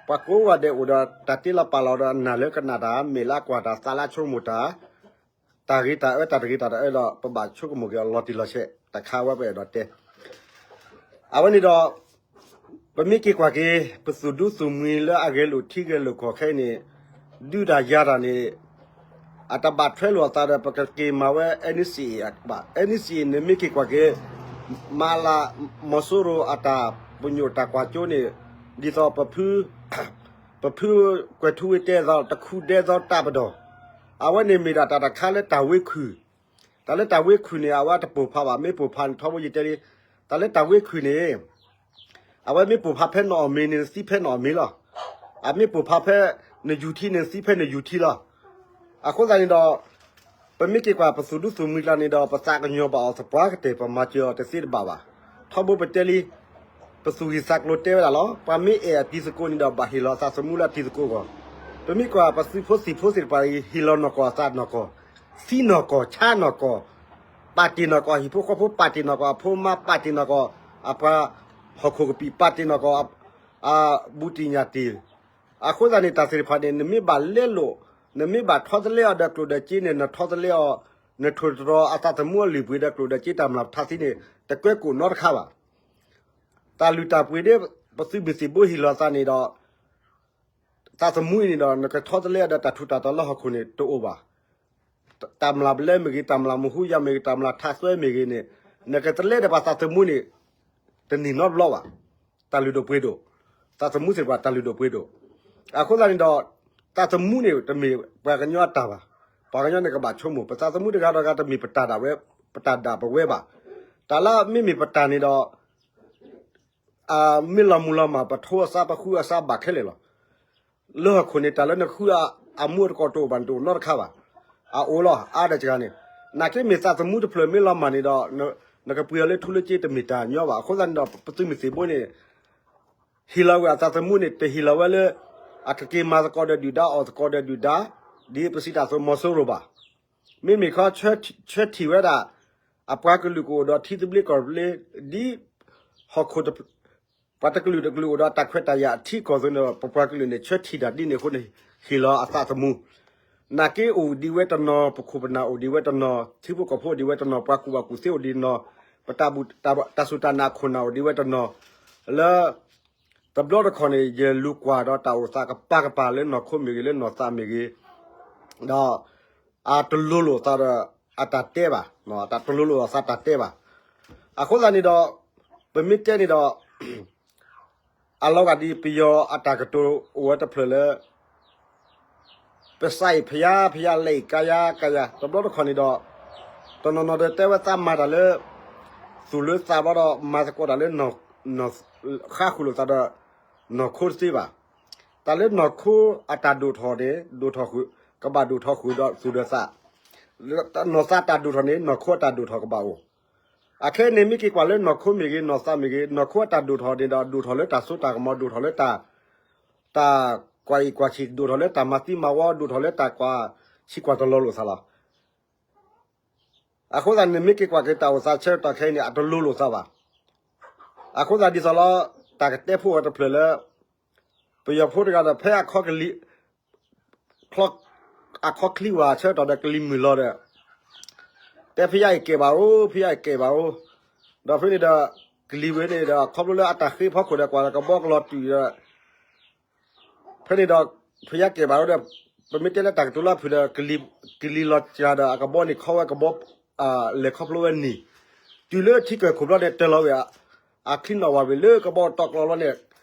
ပှၤကိးဂၤဒဲးအိၣ်ဒီးတၢ်တ့လီၤပာ်လီၤဒီးအနၢ်လၢကနၣ်တၢ် မဲာ်လၢအကွၢ်တၢ် သးလၢအဆိကမိၣ်တၢ် တၢ်ဂ့ၤတၢ်အၢတၢ်တဂ့ၤတၢ်တအၢဒီး ပဘၣ်ဆိကမိၣ်က့ၤအီၤလီၤတံၢ်လီၤဆဲး တၢ်ခါဝဲပအဲၣ်ဒိးတဲ အဝဲန့ၣ်ဒီး ပမ့ၢ်က့ၤကွၢ်က့ၤ ပသူၣ်ဒူသးမုာ်လၢအဂဲၤလိာ်ထံဂဲၤလိာ်ကီၢ်ခဲအံၤန့ၣ် ဒုးတၢ်ယၤတၢ်န့ၣ် အတဘၣ်ထွဲလိာ်အသးဒီး ပကက့ၤမၤဝဲ NCA ဘၣ်. NCA န့ၣ်မ့ၢ်က့ၤကွၢ်က့ၤ မၤလၤမီၤစိရိၤအတၢ်ပညိၣ်တၢ်ကွၢ်စိန့ၣ် ဒ်သိး ပဖုကွဲၤထူဝ့တဲသိး တခူဒဲသိးတၢ်ပဒီၢ် အဝဲန့ၣ်မ့ၢ်ဒၣ်တၢ်တခါလၢတၢ်ဝ့ခုၣ်, တၢ်လၢတၢ်ဝ့ခုၣ်န့ၣ် အဝဲတပိာ်ဖးဘၣ်, မ့ၢ်ပိာ်ဖးန့ၣ် ထီဘိယတဲလံ, တၢ်လၢတၢ်ဝ့ခုၣ်န့ၣ် အဝဲမ့ၢ်ပိာ်ဖးဖဲနအီၣ်မ့ၤန့ၣ် နသံဖဲနအီၣ်မ့ၤလီၤ. အမ့ၢ်ပိာ်ဖးဖဲနယူၤထံန့ၣ် နသံဖဲနယူၤထံလီၤ. အဃိသတးန့ၣ်ဒီး ပမ့ၢ်က့ၤကွၢ်ပသူၣ်ဒူသးမုာ်ကျါန့ၣ်ဒီး ပသးကညီၤဘၣ်အီၤသပှၢ်ကတၢၢ် ပမၤစၢၤအီၤတသ့တဘၣ်ဘၣ်. ထီဘိပတဲလံ ပသူၣ်ဂံၢ်သးကျိၤတဲဝဲဒၣ်လီၤ. ပှၤမ့ၢ်အဲၣ်အတံၤသကိးန့ၣ်ဒီး ဘၣ်ဟ့ၣ်လီၤအသးသမူလၢအတံၤသကိးအဂီၢ်, ပမ့ၢ်ကွၢ်ပသုးဖိသံၣ်ဖိသ့ၣ်တဖၣ် ဟ့ၣ်လီၤနီၢ်ကီၢ်အသးနီၢ်ကီၢ်, သံနီၢ်ကီၢ် ဆါနီၢ်ကီၢ်, ပာ်တ့ၢ်နီၢ်ကီၢ် ဟံၣ်ဖိဃီဖိ, ပာ်တ့ၢ်နီၢ်ကီၢ်အဖိမါ, ပာ်တ့ၢ်နီၢ်ကီၢ်အပှၤဟီၣ်ခိၣ်ကပံာ်, ပာ်တ့ၢ်နီၢ်ကီၢ် အဘူးတံၢ်ညၣ်တံၢ်. အဃိသတးန့ၣ် တၢ်သ့ၣ်တဖၣ်န့ၣ် နမ့ၢ်ဘၣ်လဲလိာ်, နမ့ၢ်ဘၣ်ထီတလဲအီၤဒီးကျိၣ်ဒီးစ့န့ၣ် နထီတလဲအီၤ, နထိၣ်တြီၤအသးသမူအလုၢ်အပှ့ၤဒီးကျိၣ်ဒီးစ့တၢ်မျၢ်ပထါသံန့ၣ် တကွဲကိၣ်နီတခါဘၣ်. တၢ်လုၢ်တၢ်ပှ့ၤဒ်ပသုးမုၢ်သံၣ်ဘိဟ့ၣ်လီၤသးန့ၣ်ဒီး သးသမူအံၤန့ၣ်ဒီး နကထီတလဲအီၤဒီးတၢ်ထူးတၢ်တီၤလၢဟီၣ်ခိၣ်န့ၣ်တအိၣ်ဘၣ်. တၢ်မျၢ်ဘျဲမ့ၢ်ဂ့ၤ, တၢ်မျၢ်မဟူယၤမ့ၢ်ဂ့ၤ, တၢ်မျၢ်ထးသွဲမ့ၢ်ဂ့ၤန့ၣ် နကတလဲဒီးပှၤသးသမူန့ၣ် တန့ၢ်နီတဘျီဘၣ်. တၢ်လုၢ်ဒိၣ်ပှ့ၤဒိၣ်, သးသမူသ့ၣ်တဖၣ် တၢ်လုၢ်ဒိၣ်ပှ့ၤဒိၣ်. အဃိသတးန့ၣ်ဒီး သးသမူန့ၣ် တမ့ၢ်ပှၤကညီအတၢ်ဘၣ်. ပှၤကညီန့ၣ်ကဘၣ်ဆိကမိၣ်, ပသးသမူတဂၤဒီးတဂၤ တမ့ၢ်ပတၢ်ဒၣ်ဝဲ, ပတၢ်ဒၣ်ပဝဲဘၣ်. တၢ်လၢမ့မ့ၢ်ပတၢ်န့ၣ်ဒီး မ့ၢ်လီၤမုၢ်လီၤမၢ် ပထိအသး ပဃုအသးဘၣ်ခဲလၢာ်လီၤ. လၢဟီၣ်ခိၣ်န့ၣ် တၢ်လၢနဃုအမူအတကိးတအိၣ်ဘၣ်န့ၣ် တအိၣ်နီတခါဘၣ်. အအိၣ်လီၤ အါဒီးစှၤန့ၣ်, နာ်က့မ့ၢ်သးသမူတဖျၢၣ်မ့ၢ်လီၤမၢ်န့ၣ်ဒီး နကပှ့ၤအီၤလၢထူလၢစ့တမ့ၢ်တၢ်ညီဘၣ်. အဃိသတးန့ၣ်ဒီး ပသုးမုၢ်သံၣ်ဘိန့ၣ် ဟ့ၣ်လီၤဝဲအသးသမူန့ၣ် တဟ့ၣ်လီၤဝဲလၢ အကက့ၤမၤသကိးဒီးဒုၣ်ဒါ အီၣ်သကိးဒီးဒုၣ်ဒါ ဒ်ပစံးတၢ်အသိး မီၤစိရိၤဘၣ်. မ့မ့ၢ်ခီ ဆၢထံၣ်ဝဲဒၣ် အပှၤကလုာ်ကအိၣ်ဒီးထံသဘျ့ကီၢ်သဘျ့ ဒ်ဟီၣ်ခိၣ် ပှၤတကလုာ်တကလုာ်အိၣ်ဒီးတၢ်ခွဲးတၢ်ယာ်အထံအကီၢ်အသိးန့ၣ်ဒီး ပပှၤကလုာ်န့ၣ် ဆၢထံၣ်တၢ်ဒ်န့ၣ်အဃိန့ၣ် ဟ့ၣ်လီၤအသးသမူ. နာ်က့အိၣ်ဒံးဝဲတနီၤ, ပခိၣ်ပနၢ်အိၣ်ဒံးဝဲတနီၤ, ထံဖိကီၢ်ဖိအိၣ်ဒံးဝဲတနီၤ, ပှၤကူၣ်ဘၣ်ကူၣ်သ့အိၣ်ဒံးတနီၤ, ပတၢ်စူၢ်တၢ်နာ်အခိၣ်နၢ်အိၣ်ဒံးဝဲတနီၤ, လၢ တဘျီတခီၣ်န့ၣ် ယလူၤကွၢ်ဒီးတၢ်အိၣ်သးကပၤကပၤလၢနီၢ်ခိမ့ၢ်ဂ့ၤ လၢနီၢ်သးမ့ၢ်ဂ့ၤ, ဒီး အတလိၤလိာ်သးဒီးအတၢ်တဲဘၣ်, တလိၤလိာ်အသးတၢ်တဲဘၣ်. အဃိသတးန့ၣ်ဒီး ပမ့ၢ်တဲန့ၣ်ဒီး အလီၤဂာ်ဒ်ပယီၤအတၢ်ကတိၤအိၣ်ဝဲတဖျၢၣ်လၢ ပစးအံၤဖယါဖယါ လဲၤအံၤကါယါကါယါ တဘျီတခီၣ်န့ၣ်ဒီး တနီၤနီၤဒီးတဲဝဲသးမၤတၢ်လၢ သူၣ်လၢသးဘျီဒီး မၤသကိးတၢ်လၢ ဃါဃုာ်လိာ်သးဒီး နီၢ်ခိတသ့ဘၣ်. တၢ်လၢနီၢ်ခိအတၢ်ဒိၣ်ထီၣ်န့ၣ် ဒိၣ်ထီၣ်ဃုာ် ကဘၣ်ဒိၣ်ထီၣ်ဃုာ်ဒီးသူၣ်ဒီးသး, နီၢ်သးတၢ်ဒိၣ်ထီၣ်န့ၣ် နီၢ်ခိအတၢ်ဒိၣ်ထီၣ်ကဘၣ်အိၣ်. အခဲအံၤန့ၣ် မ့ၢ်က့ၤကွၢ်လၢနီၢ်ခိမ့ၢ်ဂ့ၤ နီၢ်သးမ့ၢ်ဂ့ၤ နီၢ်ခိအတၢ်ဒိၣ်ထီၣ်န့ၣ်ဒီး ဒိၣ်ထီၣ်လၢတၢ်စိတၢ်ကမီၤ ဒိၣ်ထီၣ်လၢ တၢ်ကွၢ်အံၣ်ကွၢ်ဆံး ဒိၣ်ထီၣ်လၢတၢ်မၤသံမၤဝီ ဒိၣ်ထီၣ်လၢတၢ်ကွၢ်ဆံးကွၢ်တလီၤလိာ်သးလီၤ. အဃိသတးန့ၣ် မ့ၢ်က့ၤကွၢ်က့ၤတၢ်အိၣ်သးဆၢကတီၢ်ခဲအံၤန့ၣ် အတလိၤလိာ်သးဘၣ်. အဃိသတးဒ်သိးလီၤ တၢ်ကတဲဖိဝဲတဖျၢၣ်လၢ ပယီၤဖိတဂၤဒီး ဖဲအခီကလံၤ ချီ အခီချံဝဲဆၢကတီၢ်ဒီးကလံၤမုၢ်လီၤဒီး တဲဖဲယါအံၤကဲဘၣ်ဧိၤ, ဖဲယါအံၤကဲဘၣ်ဧိၤ, ဒီးဖဲန့ၣ်ဒီး ကလံၤဝဲန့ၣ်ဒီး ခီဖျိလၢအတၢ်ဃ့ဖီခိၣ်ဒီး ကွၢ်လၢကဘီကလီၤတုာ်ဒီး ဖဲန့ၣ်ဒီး ဖဲယါကဲဘၣ်ဒီး ပမ့ၢ်တဲလၢတၢ်ကတိၤလၢအဖုၣ်ဒီး ကလံၤလီၤစှၤဒီး အကဘီန့ၣ်ခီဝဲကဘီ လဲၤခီဖျိဝဲနံၤ တုၤလၢထံကၢၢ်ခိၣ်ဘျီန့ၣ် တၢၤလီၤဝဲ အချံနီၣ်ဝဲလၢကဘီတီကျီလီၤန့ၣ်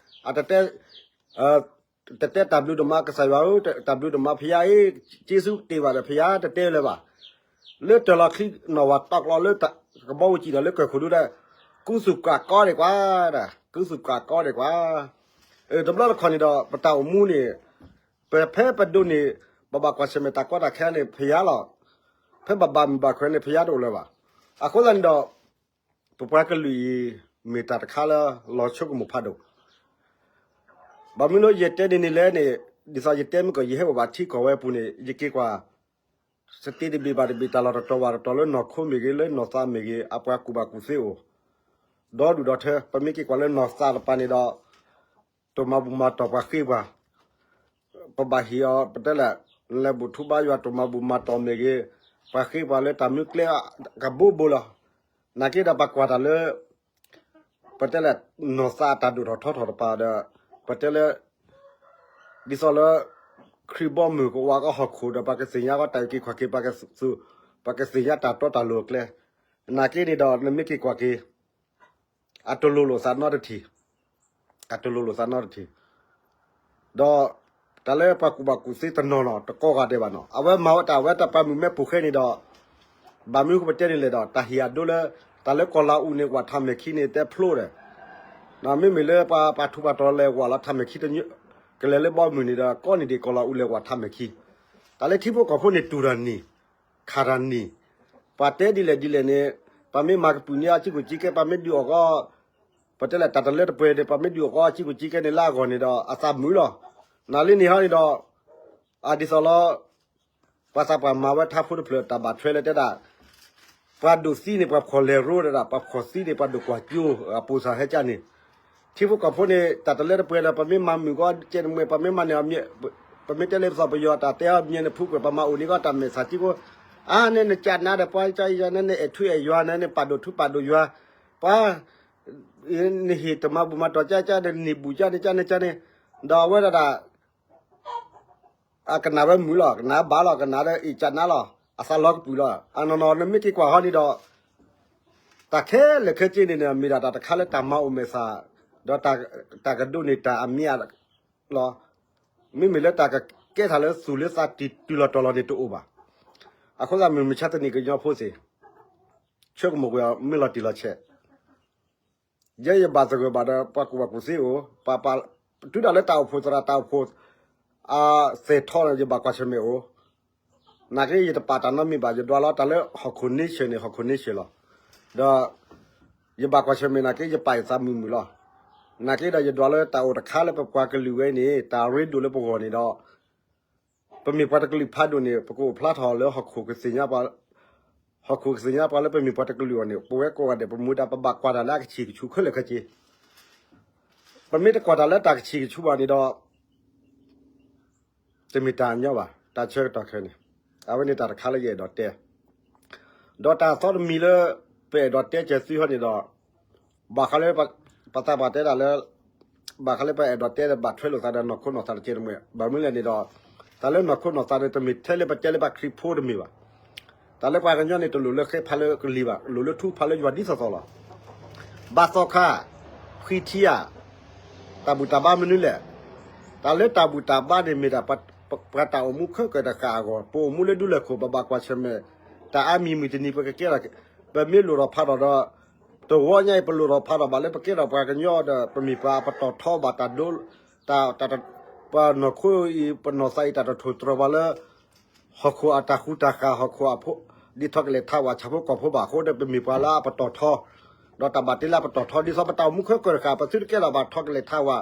အတတဲ တတဲတၢ်ဘျုးဒိၣ်မးကစၢ်ယွၤဧၢ, တၢ်ဘျုးဒိၣ်မးဖဲယါအံၤ က့စူကတ့ၢ်ဘၣ်ဒီး ဖဲယါတတဲလၢၤဘၣ်. လၢတၢၤလီၤချံနီၣ်ဝဲတီကျီလၢကဘီဝဲစံၣ်ဒီးလၢကၢၢ်ခိၣ်ဒုဒီး ကူသူၣ်ကးကီဒံးကွၢ်, ကူသူၣ်ကးကီဒံးကွၢ်. တဘျီတခီၣ်န့ၣ်ဒီး ပတၢ်အိၣ်မူန့ၣ် ပဖဲပဒိးန့ၣ် ပဘၣ်ကွၢ်ဆၢၣ်မဲာ်တၢ်ကီတၢ်ခဲန့ၣ် ဖဲယါလီၤ. ဖဲဘၣ်ဘၣ်မုာ်ဘၣ်ခွဲးန့ၣ် ဖဲယါတအိၣ်လၢၤဘၣ်. အဃိသတးန့ၣ်ဒီး ပပှၤကလုာ်အံၤ မ့ၢ်တၢ်တခါလၢ လီၤဆိကမိၣ်ဖးဒိၣ် ဘၣ်မနုၤလၢယတဲန့ၣ်န့ၣ်လဲၣ်န့ၣ် ဒ်သိးယတဲမ့ၢ်ကီး ယဟဲအိၣ်ဘၣ်ထံကီၢ်ဝဲအပူၤန့ၣ် ယက့ၤကွၢ် စတ့တဘ့ၣ်ဘၣ်တဘ့ၣ် တၢ်လီၢ်တတီၤဘၣ်တတီၤလၢနီၢ်ခိမ့ၢ်ဂ့ၤ လၢနီၢ်သးမ့ၢ်ဂ့ၤ အပှၤကူၣ်ဘၣ်ကူၣ်သ့အိၣ် ဒီဒူၣ်ဒီထၢ ပမ့ၢ်က့ၤကွၢ်လၢနီၢ်သးတပၤန့ၣ်ဒီး တမၤဘူၣ်မၤတီၢ်ပှၤဃ့ပှၤ ပဘၣ်ဟ့ၣ်အီၤ ပတဲလဲၣ် လဲၤဘူၣ်ထူဘါယွၤ တမၤဘူၣ်မၤတီၢ်မ့ၢ်ဂ့ၤ ပှၤဃ့ပှၤလၢတၢ်မနုၤကျဲ ကဘိဘိလီၤ. နာ်က့ဒီးပကွၢ်တၢ်လၢ ပတဲလဲၣ် နီၢ်သးအတၢ်ဒိၣ်ထီၣ်ထီထီၣ်တပၤဒီး ပတဲလၢ ဒ်သိးလၢ ခရံာ်ဘီမုၢ်ကဝးကီဟီၣ်ခိၣ်ဒီး ပှၤကသ့ၣ်ညါကီတၢ်အုၣ်က့ၤခီၣ်က့ၤ ပှၤကသ့ၣ်ညါတၢ်တီတၢ်လိၤအကျဲ နာ်က့န့ၣ်ဒီး နမ့ၢ်က့ၤကွၢ်က့ၤ အတလိၤလိာ်သးနီတထံၣ် အတလိၤလိာ်သးနီတထံၣ် ဒီး တၢ်လၢပှၤကူၣ်ဘၣ်ကူၣ်သ့တနီၤနီၤ တကိးဂၤဒဲးဘၣ်နီၤ အဝဲမၤဝဲတၢ်ဝဲတၢ်ပှၤမုၢ်မဲပိာ်ဃဲန့ၣ်ဒီး ဘၣ်မနုၤပတဲန့ၣ်လဲၣ်ဒီး တၢ်ဟ့ၣ်အဒိလၢ တၢ်လၢကီၢ်လၤအူန့ၣ် ဝးထးမဲာ်ခံန့ၣ် တဲဖျိဒီး မ့မ့ၢ်လၢပှၤပှၤထူးပှၤတီၤလဲၤဝးလီၤထးမဲာ်ခံတ ကလဲၤလၢဘီမုၢ်န့ၣ်ဒီး ကီၢ်န့ၣ်ဒံး ကီၢ်လၤအူလဲၤဝးထးမဲာ်ခံ တၢ်လၢထံဖိကီၢ်ဖိန့ၣ် တူၢ်တၢ်နံၣ် ခးတၢ်နံၣ် ပှၤတဲဒ်လဲၣ်ဒ်လဲၣ်န့ၣ် ပှၤမ့ၢ်မၤကပုာ်န့ၢ်အစ့ၢ်ကီးစ့ၢ်ကီး ပှၤမ့ၢ်ဒုးအီၣ်ကီ ပတဲလဲၣ်တၢ်တလၢတပှဲၤန့ၣ် ပှၤမ့ၢ်ဒုးအီၣ်ကီစ့ၢ်ကီးစ့ၢ်ကီးန့ၣ် လၢအဂီၢ်န့ၣ်ဒီး အသးမုာ်လီၤ. နၤလံန့ၣ်ဟီန့ၣ်ဒီး အဒ်သိးလီၤ ပှၤသးပှၢ်မၤဝဲထါဖိတဖျၢၣ်တၢ်ဘၣ်ထွဲလၢတဲဒၣ် ပှၤဒိၣ်သံန့ၣ် ပှၤဖှီၣ်လဲၤရိတဒၣ် ပှၤဖှီၣ်သံန့ၣ် ပှၤဒိၣ်ကွၢ်ကၠိ အပိာ်စၢ်ဟဲကၢန့ၣ် ထံဖိကီၢ်ဖိန့ၣ် တၢ်တလၢတပှဲၤဒီး ပမ့ၢ်မၤမုာ်ကီကဲန့ၣ်မ့ၢ် ပမ့ၢ်မၤန့ၢ်အမံၤ ပမ့ၢ်တဲလၢပစီၤပယီၤတၢ်တဲအီၤမံၤန့ၣ် ဖုကွဲးပမၤအိၣ်န့ၢ်ကီတၢ်မဲာ်ဆၣ်စ့ၢ်ကီး အါန့ၣ်နကၢ်နါဒီးပှၤကၢ်ယၤန့ၣ် နအဲၣ်ထူအဲၣ်ယွၤန့ၣ် နပာ်ဒိၣ်ထူပာ်ဒိၣ်ယွၤ ပှၤ နဟ့ၣ်တမၤဘူၣ်မၤတီၢ်ကၢ်ကၢ်ဒီးနဟ့ၣ်ဘူၣ်ကၢ်န့ၣ်ကၢ်န့ၣ်ကၢ်န့ၣ် ဒီးအဝဲဒၣ်ဒၣ် အကနၣ်ဝဲမုာ်လီၤ ကနၣ်ဘၣ်လီၤ ကနၣ်ဒီးအ့ၣ်ကၢ်နါလီၤ အသးလီၤကပုာ်လီၤ အနီၢ်နီၢ်နမ့ၢ်က့ၤကွၢ်ဟီန့ၣ်ဒီး တၢ်ခဲလၢာ်ခဲဆ့န့ၣ် မ့ၢ်ဒၣ်တၢ်တခါလၢတၢ်မၤအိၣ်မဲာ်ဆှး ဒီးတၢ်ကဒိးန့ၢ်တၢ်အမံၤလီၤ မ့မ့ၢ်လၢတၢ်ကကဲထီၣ်လၢသူၣ်လၢသးတံၢ်တုၤလီၤတီၤလီၤန့ၣ်တအိၣ်ဘၣ်. အဃိသတးမုၢ်မဆါတနံၤကညီဖိသ့ၣ် ဆိကမိၣ်ကွံာ်အီၤမ့ၢ်လီၤတံၢ်လီၤဆဲး ယဲယဘၣ်သဂၢၢ်ဘၣ်ဒီးပှၤကူၣ်ဘၣ်ကူၣ်သ့အိၣ် ပှၤပှၤ တုၤဒၣ်လၢတၢ်အိၣ်ဖှိၣ်သရၣ်တၢ်အိၣ်ဖှိၣ် အသဲးထီၣ်န့ၣ် ယဘၣ်ကွၢ်ဆၢၣ်မဲာ်အိၣ် နာ်က့ယတပာ်တၢ်နီတမံၤဘၣ် ယဒွးလီၤတၢ်လၢဟီၣ်ခိၣ်န့ဆၢၣ်န့ၣ် ဟီၣ်ခိၣ်န့ဆၢၣ်လီၤ. ဒီး ယဘၣ်ကွၢ်ဆၢၣ်မဲာ်နာ်က့ ယပာ်ယသးမုာ်မုာ်လီၤ. နာ်က့ဒီးယဒွးလၢတၢ်အိၣ်တခါလၢပပှၤကလုာ်ဝဲန့ၣ် တၢ်ရ့ဒိၣ်လၢပဂီၢ်န့ၣ်ဒီး ပမ့ၢ်ပှၤတကလုာ်ဖးဒိၣ်န့ၣ် ပကအိၣ်ဖျါထီၣ်လၢဟီၣ်ခိၣ်ကသ့ၣ်ညါပှၤ ဟီၣ်ခိၣ်ကသ့ၣ်ညါပှၤလၢပမ့ၢ်ပှၤတကလုာ်အီၤန့ၣ် ပဝဲကိးဂၤဒဲး ပမူဒါပဘၣ်ကွၢ်တၢ်လၢအကဆံးကဆူၣ်ခဲလၢာ်ခဲဆ့ ပမ့ၢ်တကွၢ်တၢ်လၢတၢ်ကဆံးကဆူၣ်ဘၣ်န့ၣ်ဒီး တမ့ၢ်တၢ်ညီဘၣ် တၢ်ဆၢကတီၢ်ခဲအံၤန့ၣ် အဝဲန့ၣ်တၢ်တခါလၢယအဲၣ်ဒိးတဲ ဒီးတၢ်သီတမံၤလၢ ပအဲၣ်ဒိးတဲစၢၤသုဟီန့ၣ်ဒီး ဘၣ်ဃးလၢ ပသးပှၢ်တဲဒၣ်လၢ ဘၣ်ဃးလၢပအဲၣ်ဒိးတဲဒီးဘၣ်ထွဲလိာ်သးဒီးနီၢ်ခိနီၢ်သးတကဲတမှဲ ဘၣ်မနုၤလဲၣ်န့ၣ်ဒီး တၢ်လၢနီၢ်ခိနီၢ်သးန့ၣ် တမ့ၢ်ထဲလၢပတဲလၢပှၤခရံာ်ဖိတမ့ၢ်ဘၣ်. တၢ်လၢပှၤကညီန့ၣ် တလိၣ်လၢဃဲဖးလၢကလံၤဘၣ် လိၣ်လၢထူဖးလၢယွၤဒ်သိးသိးလီၤ. ဘၣ်သီခါ ဃံထံဧါ တၢ်ဘူၣ်တၢ်ဘါမနုၤလဲၣ်. တၢ်လၢတၢ်ဘူၣ်တၢ်ဘါန့ၣ်မ့ၢ်ဒၣ် ပှၤတၢ်အိၣ်မူခဲကၢၢ်တဃၣ်အဂီၢ် ပအိၣ်မူလၢဒူလၢၢ်ခိၣ် ပဘၣ်ကွၢ်ဆၢၣ်မဲာ် တၢ်အါမံၤမုၢ်တနံၤပကကဲထီၣ် ပမ့ၢ်လိၣ်ထီၣ်ဖးထီၣ်ဒီး တဝီညါအံၤ ပလိၣ်ထီၣ်ဖးထီၣ်ဘၣ်လၢပကဲထီၣ်ပှၤကညီဒီး ပမ့ၢ်ပှၤပတီၢ်ထီဘၣ်တၢ်ဒိ တၢ် ပှၤနီၢ်ခိအံၤ ပနီၢ်သးအံၤ တၢ်တထိၣ်တြီၤဘၣ်လၢ ဟီၣ်ခိၣ်အတၢ်ဃူတၢ်ဃာ် ဟီၣ်ခိၣ်အဖိ ဒ်ထီၣ်ကလဲာ်ထးဝးဆၣ်ဖိကီၢ်ဖိဘၣ်အဃိဒီး ပမ့ၢ်ပှၤလၢအပတီၢ်ထီ ဒီးတၢ်ဘၣ်တ့လၢအပတီၢ်ထီ ဒ်သိးပတၢ်အိၣ်မူခဲကၢၢ်တဃၣ် ပသုတကဲထီၣ်ဘၣ်ထီၣ်ကလဲာ်ထးဝး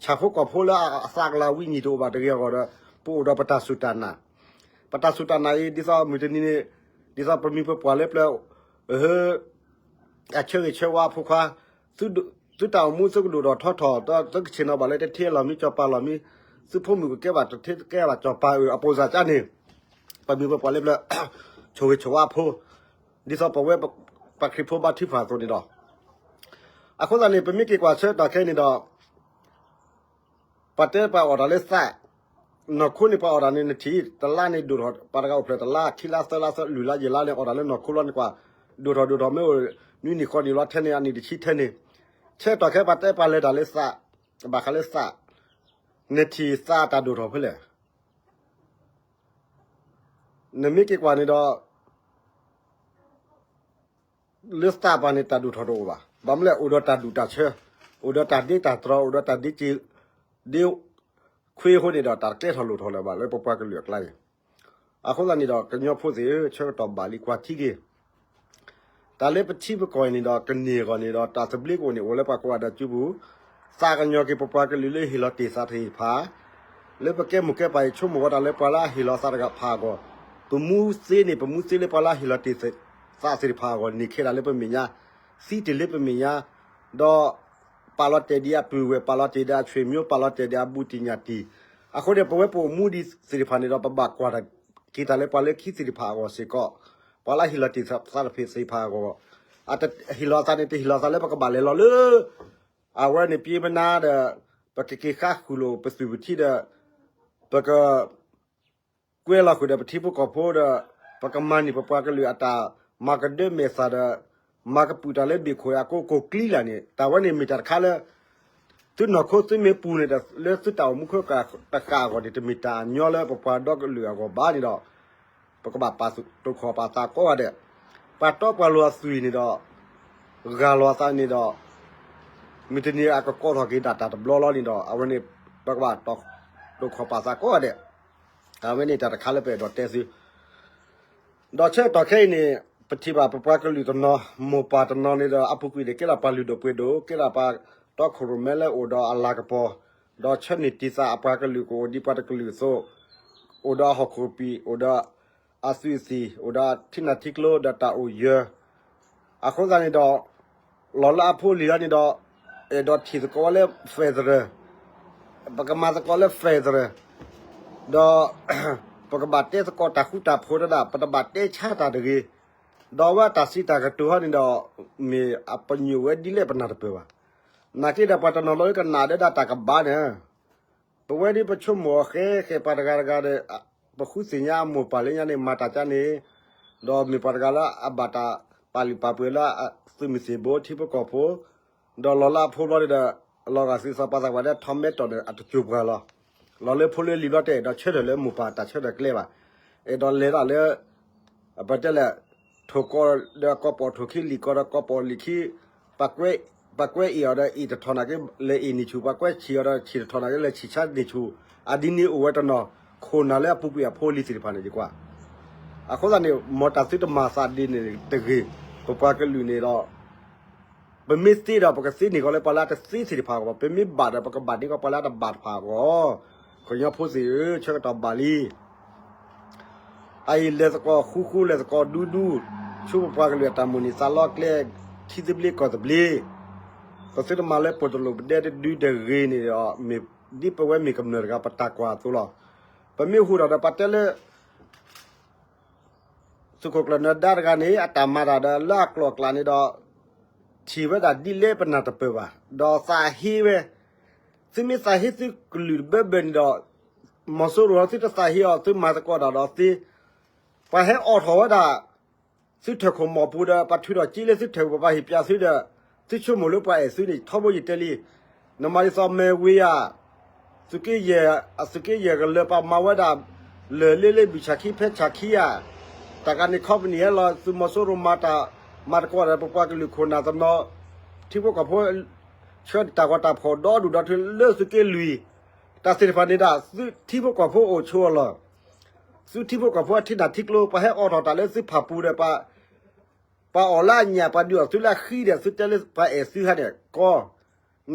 ဆၣ်ဖိကီၢ်ဖိလၢအသးကလၤဝံၤနံၤတအိၣ်ဘၣ်တဂ့ၤအဂီၢ်ဒီး ပအိၣ်ဒီးပတၢ်စူၢ်တၢ်နာ် ပတၢ်စူၢ်တၢ်နာ်အံၤ ဒ်သိးမုၢ်တနံၤန့ၣ် ဒ်သိးပမှံၤပပှၢ်လၢပျၢၤ အဆၢဂ့ၤဆၢဝါအဖိခွါ သုတၢ်အိၣ်မူသုကဒိၣ်ထီၣ်ထီထီၣ် သုကဆ့ၣ်နီၤဘၣ်လၢတထံအလီၢ်မံ စီၤပၤလီၢ်မံ သုးဖိမုၣ်ကကဲဘၣ်တထ့ကဲဘၣ် စီၤပၤအၢၣ်အပိၢ်စၢ်ကၠၢန့ၣ် ပမ့ၢ်ပှၤလၢပျၢၤ ဆိၣ်ဂ့ၤဆိၣ်ဝါဖိ ဒ်သိးပဝဲပှၤခရံာ်ဖိဘါထုကဖၣ်အသိးန့ၣ်ဒီး အဃိသတးန့ၣ် ပမ့ၢ်က့ၤကွၢ်ဆၢကတီၢ်ခဲအံၤန့ၣ်ဒီး ပှၤတဲပှၤအီၣ်တၢ်လၢသး, နီၢ်ခိန့ၣ်ပှၤအီၣ်တၢ်န့ၣ် နထံၣ်တလါန့ၣ်ဒိၣ်ထီၣ် ပှၤတဂၤအိၣ်ဖျဲၣ်တလါ ခံလါသၢလါသၢ လွံၢ်လါယဲၢ်လါန့ၣ် အီၣ်တၢ်လၢနီၢ်ခိလီၤန့ၣ်ကွၢ် ဒိၣ်ထီၣ်ဒိၣ်ထီၣ်မ့ၢ်အိၣ် နွံနံၣ်ဃိးနံၣ်လီၤထဲန့ၣ် အနံၣ်တဆံထဲန့ၣ် ဆၢကတီၢ်ခဲပှၤတဲပှၤလဲၤတၢ်လၢသး, ဘၣ်ဃးလၢသး, နထံၣ်သးတၢ်ဒိၣ်ထီၣ်ဖဲလဲၣ် နမ့ၢ်က့ၤကွၢ်န့ၣ်ဒီး လၢသးပှၤန့ၣ် တၢ်ဒိၣ်ထီၣ်တအိၣ်ဘၣ်. ဘၣ်မနုၤလဲၣ် အိၣ်ဒီးတၢ်ဒူၣ်တၢ်ဆၢ, အိၣ်ဒီးတၢ်ဒ့တၢ်တြီၤ, အိၣ်ဒီးတၢ်ဒ့စ့, ဒ့ခွ့အဃိန့ၣ်ဒီး တၢ်တကျဲထီၣ်လိၣ်ထီၣ်လၢၤဘၣ်လၢပပှၤကလုာ်အကျါအံၤ. အဃိသတးန့ၣ်ဒီး ကညီဖိသ့ၣ်ဧၢ, ဆၢကတီၢ်ဘၣ်လံကွၢ်ထံက့ၤ တၢ်လၢပထံပကီၢ်အံၤန့ၣ်ဒီး ကန့ၢ်အဂီၢ်န့ၣ်ဒီး တၢ်သဘျ့ကအိၣ်န့ၣ် အိၣ်လၢပှၤကိးဂၤဒဲးစုပူၤ, သးကညီၤက့ၤပပှၤကလုာ်လၢဟ့ၣ်လီၤတ့ၢ်သးသ့ၣ်တဖၣ်, လၢပကဲမိၢ်ကဲပၢ်အံၤ ဆိကမိၣ်ဝဲဒၣ်လၢပှၤလၢအဟ့ၣ်လီၤသးတဂၤဖးအဂီၢ်, ပမူသ့န့ၣ် ပမူသ့လၢပှၤလၢအဟ့ၣ်လီၤတ့ၢ်သးသ့ၣ်တဖၣ်အဂီၢ် န့ၢ်ခဲဒၣ်လၢပမဲာ်ညါ, သံတ့ၢ်လၢပမဲာ်ညါ, ဒီး ပာ်လီၤတဲာ်ဒံးအပုၢ်ဝဲၢ်, ပာ်လီၤတဲာ်ဒံးအဆွေမျိုး, ပာ်လီၤတဲာ်ဒံးအဘူးတံၢ်ညၣ်တံၢ်, အဃိန့ၣ် ပဝဲပအိၣ်မူဒံးသ့ၣ်တဖၣ်န့ၣ်ဒီး ပဘၣ်ကွၢ်တၢ်က့ၤတၢ်လၢပှၤလၢခံသ့ၣ်တဖၣ်အဂီၢ်စ့ၢ်ကီး, ပှၤလၢအဟ့ၣ်လီၤတ့ၢ်သးသ့ၣ်တဖၣ်အဂီၢ်, အဟ့ၣ်လီၤသးန့ၣ် တဟ့ၣ်လီၤသးလၢပကဘၣ်လဲၤလီၤလၢ အဝဲန့ၣ်ပျ့ၤပနါဒီး ပကက့ၤဃါဃုာ်လိာ်ပသုးပထံၣ်ဒီး ပက ကွဲလီၤဃုာ်ဒီးပထံဖိကီၢ်ဖိဒီး ပကမၤန့ၢ်ပပှၤကလုာ်အတၢ်မၤကဒၢမဲာ်သၣ်ဒီး မၤကပုာ်တၢ်လၢဘ့ၣ်ခိၣ်အကိးကိးကျံလၢ်န့ၣ် တၢ်ဝဲန့ၣ်မ့ၢ်တၢ်တခါလၢ သုနီၢ်ခိသုမ့ၢ်ပူၤန့ၣ်ဒီး လၢသုတၢ်အိၣ်မူခိၣ်တဃၣ်အဂီၢ်န့ၣ် တမ့ၢ်တၢ်အညီလၢပပှၤဒီကလုာ်အဂီၢ်ဘၣ်န့ၣ်ဒီး ပကဘၣ်ပာ်တိာ်ခီၣ်ပာ်သးကိးဂၤဒဲး, ပှၤတီပှၤလိၤအသွံၣ်န့ၣ်ဒီး ဂၢ်လီၤအသးန့ၣ်ဒီး မုၢ်တနံၤအကကိးထီၣ်က့ၤဒၣ်တၢ်တဘျီလီၤန့ၣ်ဒီး အဝဲန့ၣ် ပကဘၣ်တိာ်ခီၣ်ပာ်သးကိးဂၤဒဲး, အဝဲန့ၣ်တၢ်တခါလၢပအဲၣ်ဒိးတဲသု ဒီးဆၢကတီၢ်ခဲအံၤန့ၣ် ပထံၣ်ဘၣ်ပပှၤကလုာ်တနီၤ မိၢ်ပၢ်တနီၤန့ၣ်ဒီး အပူၤကွံာ်န့ၣ် ကဲဒၣ်ပှၤလုၢ်ဒိၣ်ပှ့ၤဒိၣ် ကဲဒၣ်ပှၤတီခိၣ်ရိၣ်မဲလၢအိၣ်ဒီးအလၤကပီၤ, ဒီးဆၢန့ၢ်တံၢ်သးအပှၤကလုာ်ကအိၣ်ဒ်ပှၤတကလုာ်အသိး, အိၣ်ဒီးအဟီၣ်ခိၣ်ပံာ် အိၣ်ဒီးအသွံၣ်အသံၣ် အိၣ်ဒီးထံနၢ်ထံကျိဒီးတၢ်အိၣ်ယၢၤ အဃိသတးန့ၣ်ဒီး လီၤလၢအဖိလံၤလီၤန့ၣ်ဒီး အဲၣ်ဒိးထံၣ်သကိးဝဲလၢ federal, ပကမၤသကိးလၢ federal, ဒီး ပကဘၣ်တဲသကိးတၢ်ဃူတၢ်ဖိးတဒၣ် ပတဘၣ်တဲဆါတၢ်တဂ့ၤ, ဒီးအဝဲတၢ်စံးတၢ်ကတိၤဟီန့ၣ်ဒီး မ့ၢ်အပညိၣ်ဝဲဒ်လဲၣ်ပနၢ်တပၢၢ်ဘၣ်. နာ်က့ဒီးပှၤတနီၤလီၤလၢကနၣ်ဒဲဒၣ်တၢ်ကဘၣ်န့ၣ် ပဝဲဒ်ပဆိကမိၣ်အီၤဃဲဃဲပှၤတဂၤတဂၤဒီး ပဃုသ့ၣ်ညါအမိၢ်ပၢ်လၢညါန့ၣ် မၤတၢ်ကါန့ၣ်, ဒီးမ့ၢ်ပှၤတဂၤလၢအဘၣ်တၢ်ပာ်လုၢ်ပာ်ပှ့ၤလၢသုးမုၢ်သံၣ်ဘိထံဖိကီၢ်ဖိ, ဒီးလီၤလၢအဖိဘျီန့ၣ်ဒီး လီၤဂာ်သးစီၤပၤသးပှၢ်ဒီးထီမဲတီၢ်န့ၣ် အတစိၤပှၤလီၤ. လီၤလၢဖိလၢလံၤဘျီတအဲၣ်ဒိးဆၢထၢၣ်လၢမိၢ်ပၢ်တၢ်ဆၢထၢၣ်ကျဲဘၣ်. အဲၣ်ဒိးလဲၤဒၣ်လၢ ပတဲလဲၣ် ထိၣ်ကီၢ်ဒီးကီၢ်ပီၣ်ထိၣ်ခံ လံာ်ကီၢ်ဒီးကီၢ်ပီၣ်လံာ်ခံ, ပှၤကွဲးအ့ၣ်အီၤဒီးအ့ၣ်တထီၣ်နာ်က့ လဲၤအ့ၣ်န့ၢ်ဆူၣ်, ပှၤကွဲးဆံးအီၤဒီးဆံးတထီၣ်နာ်က့ လဲၤဆံးဆါန့ၢ်ဆူၣ်, အဒ်န့ၣ်အိၣ်ဝဲတနီၤ ခိၣ်နၢ်လၢအပူၤကွံာ်အဖိအလံၤသ့ၣ်တဖၣ်န့ၣ် ယကွၢ်. အဃိသတးန့ၣ် မ်တၢ်သုတမၤသးဒ်န့ၣ်တဂ့ၤ, ပပှၤကလုာ်န့ၣ်ဒီး ပမ့ၢ်သ့ဒီး ပကသ့န့ၢ်ကီးလၢပှၤလၢအတသ့သ့ၣ်တဖၣ်အဂီၢ်, ပမ့ၢ်ဘၣ်ဒီး ပကဘၣ်န့ၢ်ကီးပှၤလၢအတဘၣ်တဖၣ်အဂီၢ်, ကညီဖိသ့ၣ်ဧၢ, ဆၢကတီၢ်ဘၣ်လံ. အအံၤလဲၤသကိးဃူဃူ လဲၤသကိးဒူဒူ, ဆူပပှၤကလုာ်အတၢ်မိၣ်န့ၢ်သးလီကျဲ, ထံသဘျ့ကီၢ်သဘျ့, ပသုတမၤလၢပှိၢ်တလိာ်ပဒဲတဒုတဂ့ၤန့ၣ်ဒီး မ့ၢ်ဒ်ပဝဲမ့ၢ်ကမျၢၢ်တဂၤပတၢ်ကွၢ်အသိးလီၤ. ပမ့ၢ်ဟူးထီၣ်ဒီးပတဲလၢ သုးခိၣ်ကျၢၢ်နၢၤဒါတဂၤန့ၣ် အတၢ်မၤတၢ်ဒီးလၢအကျိၤအကျဲန့ၣ်ဒီး ထံၣ်ဝဲဒၣ်ဒ်လဲၣ်ပနၢ်တပၢၢ်ဘၣ်, ဒီးသးဟ့ဝဲ, သုမ့ၢ်သးဟ့သုကလုာ်တဘၢဘၢန့ၣ်ဒီး မီၤစိရိၤသုတသးဟ့အီၤ သုမၤသကိးတၢ်ဒီးသ့, ပှၤဟဲအိးထီၣ်ဝဲဒၣ် သုထၢၣ်ခိၣ်မီၢ်ပူၤဒီး ပှၤထုးထီၣ်က့လၢသုထၢၣ်ခိၣ် ပှၤဟ့ၣ်ပၠးသုဒီး သုဆိကမိၣ်လၢပှၤအဲၣ်သုန့ၣ် ထီဘိယတဲလံ, နမၤဒ်သိးမဲာ်ဝ့ၤဧါ, သုးက့ယဲၢ်, အသုးက့ယဲၢ်ကလၢာ် ပှၤမၤဝဲဒၣ် လၢၢ်လ့လ့ဘုၣ်ဆၣ်ခံဖဲဆၣ်ခံဧါ, တၢ်ဂၤန့ၣ် company ဟဲလီၤ သုးမီၤစိရိၤမၤတၢ်, မၤသကိးဒီးပပှၤကလုာ်ခိၣ်နၢ်တနီၤ, ထံဖိကီၢ်ဖိ ဆှၢတၢ်ဂီၤတၢ်ဖီၣ်ဒီဒူၣ်ဒီထၢလၢသုးက့လွံၢ်, တၢ်သ့ၣ်တဖၣ်န့ၣ်ဒၣ် သုထံဖိကီၢ်ဖိအိၣ်ဆိးအလီၢ်, သုထံဖိကီၢ်ဖိအထံနၢ်ထံကျိ ပှၤဟဲအိးထီၣ်တၢ်လၢသုဖၣ်ပူၤဒီး ပှၤအီၣ်လၢအညၣ် ပှၤဒုးအီၣ်သုလၢအဃံဒီး သုတဲလၢပှၤအဲၣ်သုဟါန့ၣ်ကီ,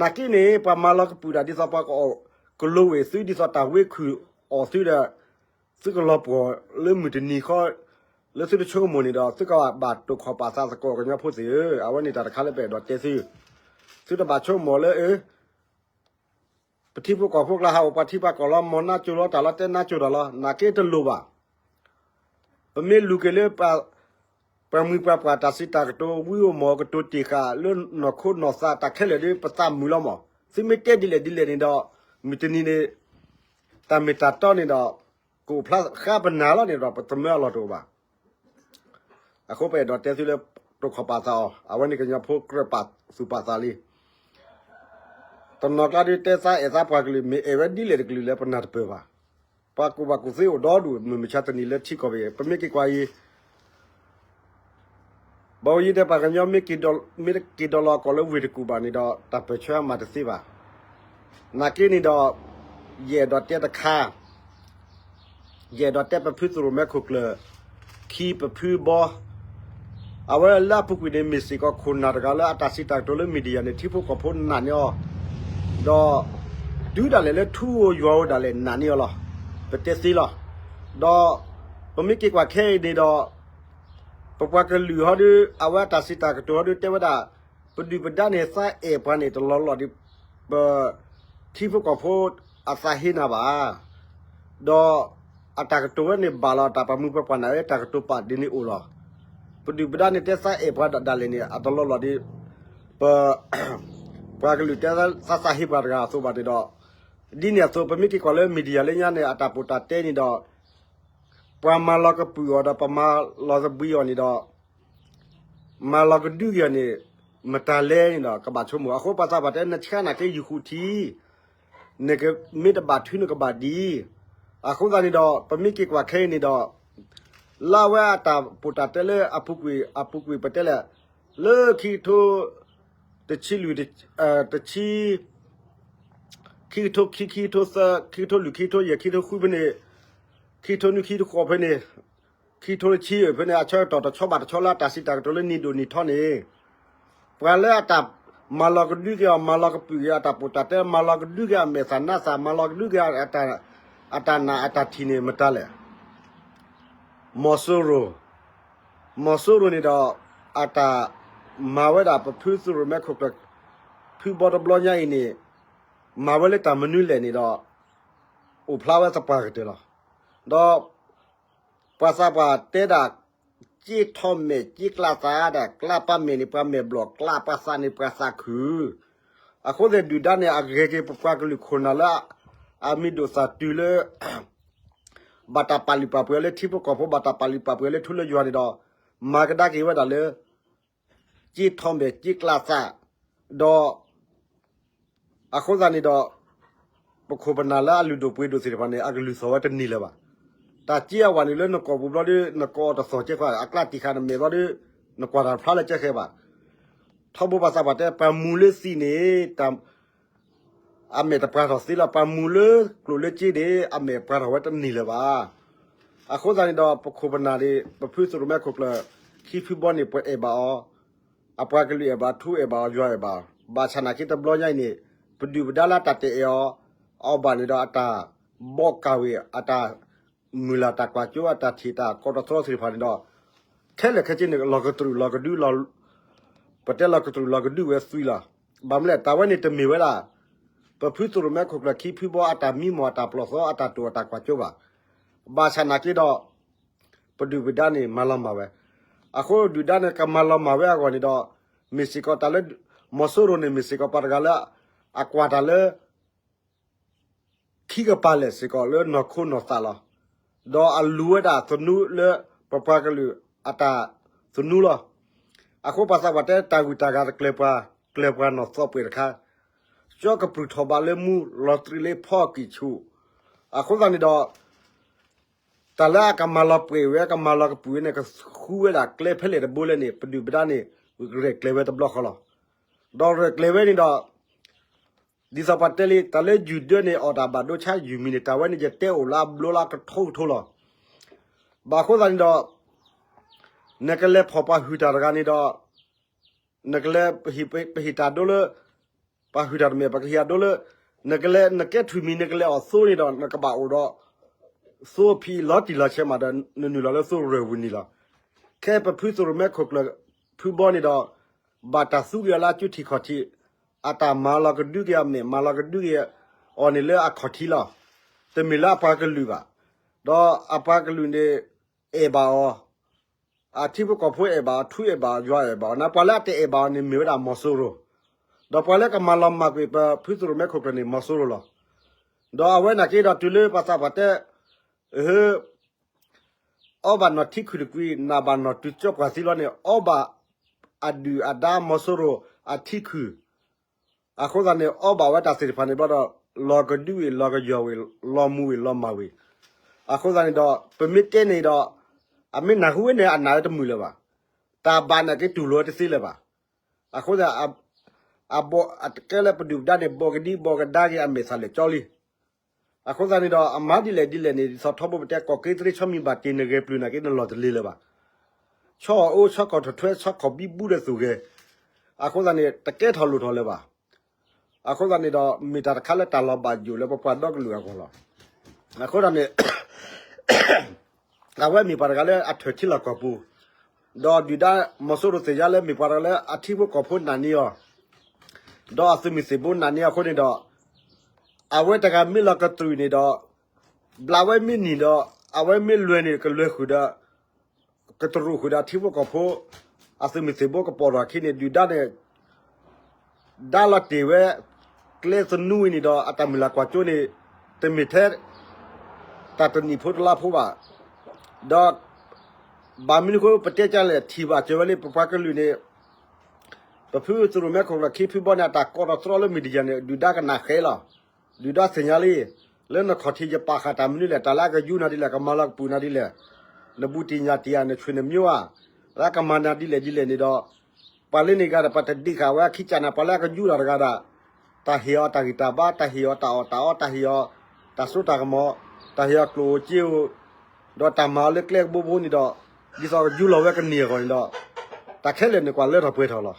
နာ်က့န့ၣ် ပှၤမၤလီၤကပုာ်တၢ်ဒ်သိးပှၤကအီၣ်ကလိဝဲၢ်သု ဒ်သိးတၢ်ဝ့ခုၣ်အီၣ်သုဒီး သုကလီၤပှီၢ်လၢမုၢ်တနံၤဃီ လၢသုတဆိကမိၣ်န့ၣ်ဒီး သုကဘၣ်တိာ်ခီၣ်ပာ်သးသကိး ကညီဖိသ့ၣ်ဧၢ, အဝဲန့ၣ်တၢ်တခါလၢပအဲၣ်ဒိးတဲသု, သုတဘၣ်ဆိကမိၣ်လၢအၢ ပထံဖိကီၢ်ဖိကျါဟးအိၣ်ပှၤထံပှၤကီၢ်လီၤ မ်နါစိၤလီၤတၢ်လီၤ တဲနါစိၤတၢ်လီၤ နာ်က့တလိၣ်ဘၣ်. ပမ့ၢ်လူၤက့ၤလၢ ပှၤမှံပှၤပှၢ်တၢ်စံးတၢ်ကတိၤ ဝံဧိၤမီၤကတိၤတ့ၢ်ဃာ်လၢနီၢ်ခိနီၢ်သးတၢ်ခဲလၢာ်ဒီး ပသးမုာ်လီၤမး. သုမ့ၢ်တဲဒ်လဲၣ်ဒ်လဲၣ်န့ၣ်ဒီး မုၢ်တနံၤန့ၣ် တၢ်မ့ၢ်တၢ်တီန့ၣ်ဒီး ကအိၣ်ဖျါဃါပနၢ်လီၤန့ၣ်ဒီး ပသမၢအလီၢ်တအိၣ်ဘၣ်. အဃိပအဲၣ်ဒိးတဲသုလၢ တိာ်ခီၣ်ပာ်သးအီၤ အဝဲန့ၣ်ကညီဖိကြၢးပာ်သူၣ်ပာ်သးလံ. တနီၤကျါဒုးတဲသးအဲၣ်သးပှၤကလုာ် မ့ၢ်အဲၣ်ဝဲဒ်လဲၣ်တကလုာ်လၢပနၢ်တပၢၢ်ဘၣ်. ပှၤကူၣ်ဘၣ်ကူၣ်သ့အိၣ်ဒီဒူၣ် မုၢ်မဆါတနံၤလၢထံကီၢ်ပယဲၢ် ပမ့ၢ်က့ၤကွၢ်အံၤ ဘၣ်ဝဲယတဲပှၤကညီ မ့ၢ်က့ၤဒီးလီၤကီၢ်လၢဝ့ၢ်တကူၣ်ဘၣ်န့ၣ်ဒီး တၢ်ပၢၢ်ဆၢအမၤတသ့ဘၣ်. နာ်က့န့ၣ်ဒီး ယအဲၣ်ဒိးတဲတခါ ယအဲၣ်ဒိးတဲပဖုသရိၣ်မဲခိၣ်ကျၢၢ် ခံပဖုဘီ အဝဲလၢအပူၤကွံာ်န့ၣ် မ့ၢ်စ့ၢ်ကီးခိၣ်နၢ်တဂၤလၢအတၢ်စံးတၢ်ကတိၤလၢ media န့ၣ် ထံဖိကီၢ်ဖိနာ်န့ၢ်အီၤ, ဒီး တုၤဒၣ်လဲာ်လၢထူဧိၤယွၤဧိၤဒၣ်လဲာ်နာ်န့ၢ်အီၤလီၤ. ပတဲသ့လီၤ. ဒီး ပမ့ၢ်က့ၤကွၢ်ခဲအံၤန့ၣ်ဒီး ပပှၤကလုာ်ဟီဒုး အဝဲအတၢ်စံးတၢ်ကတိၤဟီဒုးတဲဝဲဒၣ် ပဒုၣ်ပဒါန့ၣ် သးအဲၣ်ပှၤန့ၣ် တလီၤလီၢ်ဒံး ပ ထံဖိကီၢ်ဖိအသးဟ့နၤဘၣ်. ဒီး အတၢ်ကတိၤဝဲန့ၣ်ဘၣ်လီၤ တၢ်ပာ်မူပှၤပှၢ်နၢ်ဝဲ တၢ်ကတိၤပာ်ဒ်န့ၣ်အိၣ်လီၤ. ပဒုၣ်ပဒါန့ၣ် တဲသးအဲၣ်ပှၤဒၣ်လဲာ်န့ၣ် အတလီၤလီၢ်ဒံး ပ ပှၤကလုာ်တဲသးစၢ်ဟ့ပှၤတဂၤအသိးဘၣ်န့ၣ်ဒီး ဒ်န့ၣ်အသိး ပမ့ၢ်က့ၤကွၢ်လၢ media လၢညါန့ၣ် အတၢ်ပိာ်တၢ်တဲန့ၣ်ဒီး ပှၤမၤလီၤကပုာ်အီၤဒီး ပမၤလီၤသဘှံးအီၤန့ၣ်ဒီး မၤလီၤကဒုးက့ၤအီၤန့ၣ် မတၤလဲၣ်န့ၣ်ဒီး ကဘၣ်ဆိကမိၣ်. အဃိပှၤသးပှၢ်တဲ နဆါနာ်က့ ယူၤဃုထံ နကမ့ၢ်တဘၣ်ထု နကဘၣ်ဒ်အံၤ. အဃိသတးန့ၣ်ဒီး ပမ့ၢ်က့ၤကွၢ်ခဲအံၤန့ၣ်ဒီး လၢအဝဲအတၢ်ပိာ်တၢ်တဲလၢအပူၤကွံာ် အပူၤကွံာ်ပတဲလဲၣ် လၢခံကထိ တဆံလွံၢ် တဆံ ခံကထိခံ ခံကထိသၢ ခံကထိလွံၢ် ခံကထိယဲၢ် ခံကထိဃုဖဲန့ၣ် ခံကထိနွံ ခံကထိဃိးဖဲန့ၣ် ခံကထိတဆံဖဲန့ၣ် အဆၢကတီၢ်တဆီဘၣ်တဆီလၢအတၢ်စံးတၢ်ကတိၤလၢနံၣ်ဒိၣ်နံၣ်ထီန့ၣ် ပှၤလၢအတၢ်မၤလီၤကဒုးက့ၤအီၤ မၤလီၤကပုာ်က့ၤအတၢ်ပိာ်တၢ်တဲ မၤလီၤကဒုးက့ၤအမဲာ်သၣ်နါသၣ် မၤလီၤကဒုးက့ၤ အတၢ်နာ်အတၢ်ထံၣ်န့ၣ် မတၤလဲၣ်. မီၤစိရိၤ မီၤစိရိၤန့ၣ်ဒီး အတၢ်မၤဝဲဒၣ်ပဖုသရိၣ်မဲခိၣ်ကျၢၢ် ဖုဘီတဘျီညါအံၤန့ၣ် မၤဝဲလၢတၢ်မနုၤလဲၣ်န့ၣ်ဒီး အိၣ်ဖျါဝဲသပှၢ်ကတၢၢ်လီၤ. ဒီး ပှၤသးပှၢ်တဲဒၣ် က့ထီၣ်မဲာ်က့ကျးသးဒၣ် ကျးပှၤမဲာ်န့ၣ် ပှၤမဲာ်ဘျီၣ် ကျးပှၤသးန့ၣ် ပှၤသးခုၣ်. အဃိသတးဒုၣ်ဒါန့ၣ် အဂဲၤက့ၤပပှၤကလုာ်ခိၣ်နၢ်လၢ အမံၤဒိၣ်သၣ်တုၤလၢ ဘၣ်တၢ်ပာ်လုၢ်ပာ်ပှ့ၤလၢထံဖိကီၢ်ဖိ ဘၣ်တၢ်ပာ်လုၢ်ပာ်ပှ့ၤလၢထူလၢယွၤန့ၣ်ဒီး မၤကဒါက့ၤဝဲဒၣ်လၢ က့ထီၣ်မဲာ်က့ကျးသး ဒီး အဃိသတးန့ၣ်ဒီး ပခိၣ်ပနၢ်လၢအလုၢ်ဒိၣ်ပှ့ၤဒိၣ်သ့ၣ်တဖၣ်န့ၣ် အကလုၢ်သီၣ်ဝဲတန့ၢ်လၢၤဘၣ်. တၢ်က့အဝဲန့ၣ်လၢနကိာ်ပူၤဘျီဒီး နကိးအီၤတသီၣ်ကဲဃီ အကျးတံၢ်ဃာ်နမဲာ်ဘျီဒီး နကွၢ်တၢ်ဖျါလၢကဲဃဲဘၣ်. ထီဘိပှၤသးပှၢ်တဲ ပှၤမူၤလၢသံးန့ၣ် အမဲာ်တပှၢ်ထီၣ်သ့လီၤ. ပှၤမူၤလၢကျိၣ်လၢစ့န့ၣ် အမဲာ်ပှၢ်ထီၣ်ဝဲတန့ၢ်လၢၤဘၣ်. အဃိသတးန့ၣ်ဒီး ပခိၣ်ပနၢ်န့ၣ် ပဖုသရိၣ်မဲခိၣ်ကျၢၢ် ခံဖုဘီန့ၣ် ပှၤအဲၣ်ဘၣ်အီၤ အပှၤကလုာ်အဲၣ်ဘၣ် ထူအဲၣ်ဘၣ်အီၤ ယွၤအဲၣ်ဘၣ်အီၤ ဘၣ်ဆၣ်နာ်က့တဘျီညါအံၤန့ၣ် ပဒုၣ်ပဒါလၢအတၢ်တဲာ်အီၤ အီၤဘၣ်န့ၣ်ဒီး အတၢ်ဘီကၢ်ဝ့ၢ် အတၢ်မုၢ်လၢ်တၢ်ကွၢ်စိ အတၢ်ထံၣ်တၢ်ကီတသြီသ့ၣ်တဖၣ်န့ၣ်ဒီး ခဲလၢာ်ခဲဆ့န့ၣ် လီၤကတြူာ်လီၤကဒု ပတဲလီၤကတြူာ်လီၤကဒုဝဲသွံလီၤ. ဘၣ်မနုၤလဲၣ် တၢ်ဝဲန့ၣ်တမ့ၢ်ဝဲဒၣ် ပဖုသရိၣ်မဲခိၣ်ကျၢၢ်ခံဖုဘီအတၢ်မံမီၢ်အတၢ်ပျီၢ်သီအတၢ်တိာ်အတၢ်ကွၢ်စိဘၣ်. ဘၣ်ဆၣ်နာ်က့ဒီး ပဒုၣ်ပဒါန့ၣ် မၤလီၤမၢ်ဝဲ. အဃိဒုၣ်ဒါန့ၣ် ကမၤလီၤမၢ်ဝဲအဂီၢ်န့ၣ်ဒီး မ့ၢ်စ့ၢ်ကီးတၢ်လၢ မီၤစိရိၤန့ၣ် မ့ၢ်စ့ၢ်ကီးပှၤတဂၤလၢ အကွၢ်တၢ်လၢ ခံကပၤလဲၣ်စ့ၢ်ကီးလၢနီၢ်ခိနီၢ်သးလီၤ. ဒီးအလူၤဝဲဒၣ်သနူလၢပပှၤကလုာ်အတၢ်သနူလီၤ. အဃိပှၤသးပှၢ်တဲတၢ်ဂုၤတၢ်ဂၤတကျၢၤပှၤ ကျၢၤပှၤနီၢ်သီပှဲၤတခါ, ကၠီကပြုၢ်ထီၣ်ဘးလၢမူ လီၤတြံးလၢဖီကံၢ်ဆူၣ်. အဃိသတးန့ၣ်ဒီး တၢ်လၢအကမၤလီၤပှဲၤဝဲ ကမၤလီၤကပုာ်ဝဲန့ၣ် ကဃုဝဲဒၣ်ကျဲဖဲလဲၣ်တဘိလဲၣ်န့ၣ် ပဒုၣ်ပဒါန့ၣ် ရဲၣ်ကျဲၤဝဲတဘျီဃီလီၤ. ဒီးရဲၣ်ကျဲၤဝဲန့ၣ်ဒီး ဒ်သိးပှၤတဲလံ တၢ်လၢယုၢ်ဒၢန့ၣ် အီၣ်တၢ်ဘၣ်ဒိဆါယုၢ်မံၤန့ၣ် တၢ်ဝဲန့ၣ် ယတဲအိၣ်လၢအဘျိလၢအကထိကထိလီၤ. ဘၣ်အဃိသတးန့ၣ်ဒီး နကလဲၤဖီၣ်ပှၤဟုၣ်တၢ်တဂၤန့ၣ်ဒီး နကလဲၤ ပဟ့ၣ်တၢ်ဒိလၢ ပှၤဟုၣ်တၢ်တမ့ၢ် ပကဟ့ၣ်အဒိလၢ နကလဲၤ နကဲထွံၣ်မံၤ နကလဲၤအီၣ်သိန့ၣ်ဒီး နကဘၣ်အိၣ်ဒီး သိဖံးလီၤတံၢ်လီၤဆဲးမးဒီး နနုာ်လီၤလၢသိရၢၢ်ဝံၤနံၤလီၤ. ခဲပဖုသရိၣ်မဲခိၣ်ကျၢၢ်ဖုဘီန့ၣ်ဒီး ဘၣ်တၢ်သူက့ၤအီၤလၢအစုထံၣ်ခီၣ်ထံး အတၢ်မၤလီၤကဒုက့ၤအမဲာ် မၤလီၤကဒုက့ၤ အီၤန့ၣ်လၢအခီၣ်ထံးလီၤ. တမ့ၢ်လၢအပှၤကလုာ်ဘၣ်. ဒီးအပှၤကလုာ်န့ၣ် အဲၣ်ဘၣ်အီၤ, အထံဖိကီၢ်ဖိအဲၣ်ဘၣ်အီၤ, ထူအဲၣ်ဘၣ်အီၤ, ယွၤအဲၣ်ဘၣ်အီၤ, ပှၤလၢအတအဲၣ်ဘၣ်အီၤန့ၣ် မ့ၢ်ဝဲဒၣ်မီၤစိရိၤ, ဒီးပှၤလၢကမၤလီၤမၢ်ကွံာ်ပဖုသရိၣ်မဲခိၣ်ကျၢၢ်န့ၣ် မီၤစိရိၤလီၤ. ဒီးအဝဲန့ၣ်က့ဒီးတုၤလၢပှၤသးပှၢ်တဲ အီဘၣ်နီၢ်ထံခုၣ်တကွံ, နာ်ဘၣ်နီၢ်တုၤကၠီပှၢ်သံလီၤန့ၣ် အီဘၣ်အဒုၣ်အဒါမီၤစိရိၤအထံခုၣ်, အဃိသတးန့ၣ် အီဘၣ်ဝဲတၢ်သ့ၣ်တဖၣ်န့ၣ်ဘျီဒီး လီၤကဒုဝံၤ လီၤကယီၢ်ဝံၤ လီၤမူဝံၤ လီၤမၢ်ဝံၤ, အဃိသတးန့ၣ်ဒီး ပမ့ၢ်တဲန့ၣ်ဒီး အမ့ၢ်နၢ်ဟူဝဲန့ၣ် အနာ်ဝဲတမုာ်လၢၤဘၣ်. တၢ်ဘၣ်န့ၣ်က့တူၢ်လိာ်ဝဲတသ့လၢၤဘၣ်. အဃိသတး အဘီၣ်အတကဲလၢပဒုၣ်ပဒါန့ၣ် ဘီၣ်ကဒံဘီၣ်ကဒါက့ၤအမဲာ်သၣ်လဲၣ်ကၠီလံ. အဃိသတးန့ၣ်ဒီး အမၤဒ်လဲၣ်ဒ်လဲၣ်န့ၣ် ဒ်သိးထီဘိပတဲကီၢ်က့သရ့ဆီမံၤဘၣ်တ့ၢ်နဂဲၤပျုၤနာ်က့နလီၢ်တလ့ၤလၢၤဘၣ်. ဆီအီၣ်အိၣ် ဆီကီၢ်ထီၣ်ထွဲ ဆီကီၢ်ဘံဘူဒီးသူၣ်ဂဲၤ, အဃိသတးန့ၣ် တကဲထီၣ်လိၣ်ထီၣ်လၢၤဘၣ်. အဃိသတးန့ၣ်ဒီး မ့ၢ်တၢ်တခါလၢတၢ်လီၤဘၣ်ယိၣ်လၢပပှၤဒီကလုာ်အဂီၢ်လီၤ. အဃိသတးန့ၣ် အဝဲမ့ၢ်ပှၤတဂၤလၢအထၢၣ်ထံလီၢ်ကီၢ်ပူၤ, ဒီးဒုၣ်ဒါမီၤစိရိၤသ့ၣ်ညါလၢမ့ၢ်ပှၤတဂၤလၢအထံဖိကီၢ်ဖိနာ်န့ၢ်အီၤ, ဒီးအသုးမုၢ်သံၣ်ဘိနာ်န့ၢ်အီၤအဃိန့ၣ်ဒီး အဝဲတဂၤမ့ၢ်လီၤကတြူာ်န့ၣ်ဒီး ဘျးဝဲမ့ၢ်နံၤဒီး အဝဲမ့ၢ်လွဲၤန့ၣ် ကလွဲၤဃုာ်ဒီး ကတြူာ်ဃုာ်ဒီးထံဖိကီၢ်ဖိ အသုးမုၢ်သံၣ်ဘိကပီၤထီၣ်အခံန့ၣ် ဒုၣ်ဒါန့ၣ် ဒါလီၤတ့ၢ်ဝဲ ကျဲသနူဝံၤန့ၣ်ဒီး အတၢ်မုၢ်လၢ်ကွၢ်စိန့ၣ် တမ့ၢ်ထဲ တၢ်တနံၣ်ဖိတလါဖိဘၣ်. ဒီး ဘၣ်မနုၤအဃိပတဲကလဲၣ် ထံၣ်ဘၣ်စၢၤဝဲလံ ပပှၤကလုာ်န့ၣ် ပဖုသရိၣ်မဲခိၣ်ကျၢၢ်ခံဖုဘီန့ၣ် အတၢ်ကိးထီၣ်သြီလၢ media န့ၣ် ဒုၣ်ဒါကနၣ်ဃဲလီၤ. ဒုၣ်ဒါသ့ၣ်ညါလံ လၢနခီၣ်ထံးယပာ်ဃာ်တၢ်မနုၤလဲၣ်, တၢ်လၢအကယူနၤဒ်လဲၣ်, ကမၤလီၤကပူၤနၤဒ်လဲၣ်, နဘူးတံၢ်ညၣ်တံၢ်ဧါ, နဆွေနမျိုးဧါ, လၢအကမၤနၤဒ်လဲၣ်ဒ်လဲၣ်န့ၣ်ဒီး ပှၤလၢန့ၣ်ဂၤဒီး ပှၤတဒံးဃာ်ဝဲအခံကၢ်နၤ ပှၤလၢအကယူတၢ်တဂၤဒီး တၢ်ဟ့ၣ်အီၤတၢ်ဂံၢ်တၢ်ဘါ, တၢ်ဟ့ၣ်အီၤတၢ်အီၣ်တၢ်အီ, တၢ်ဟ့ၣ်အီၤတၢ်စိတၢ်ကမီၤ, တၢ်ဟ့ၣ်အီၤကျိၣ်ဧိၤစ့ဧိၤ, ဒီးတၢ်မၤအီၤလၢကျဲကဘိဘိန့ၣ်ဒီး ဒ်သိးကယူလီၤဝဲကန့ၢ်အဂီၢ်န့ၣ်ဒီး တၢ်ခဲလၢာ်န့ၣ်ကွၢ်လၢထီၣ်ပှဲၤထီၣ်လီၤ.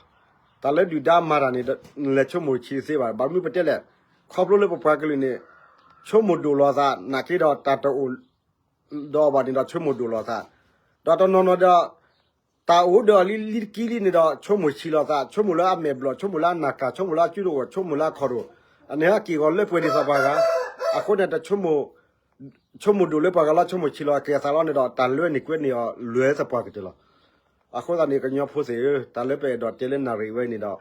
တၢ်လၢဒုၣ်ဒါမၤတၢ်န့ၣ် နလဲၤဆိကမိၣ်ဆံးတသ့ဘၣ်. ဘၣ်မနုၤပတဲလဲၣ်, ခီဖျိလၢပပှၤကလုာ်န့ၣ် ဆိကမိၣ်ဒိၣ်လီၤသးနာ်က့ဒီး တၢ်တအိၣ်ဒီးဘၣ်န့ၣ်ဒီး ဆိကမိၣ်ဒိၣ်လီၤသး, ဒီးတနီၤနီၤဒီး တၢ်အိၣ်ဒီးလံလံတကံလံန့ၣ်ဒီး ဆိကမိၣ်ဆံးလီၤသး, ဆိကမိၣ်လၢအမဲာ်ဘျီၣ်, ဆိကမိၣ်လၢအနၢ်ကၢ်, ဆိကမိၣ်လၢအစုတအိၣ်, ဆိကမိၣ်လၢအခီၣ်တအိၣ်, အန့ၣ်ဟဲက့ၢ်ဂီၤလၢပှဲၤဒ်သိးပှၤဂၤ, အဃိန့ၣ် တဆိကမိၣ် ဆိကမိၣ်ဒိၣ်လၢပှၤဂၤလီၤ, ဆိကမိၣ်ဆံးလီၤက့ၤအသးလီၤန့ၣ်ဒီး တၢ်လွဲန့ၣ်ကွဲန့ၢ်အီၤလွဲသပှၢ်ကတၢၢ်လီၤ. အဃိသတးန့ၣ် ကညီဖိသ့ၣ်ဧၢ, တၢ်လၢပအဲၣ်ဒိးတဲလၢနၣ်ရံၣ်ဝဲန့ၣ်ဒီး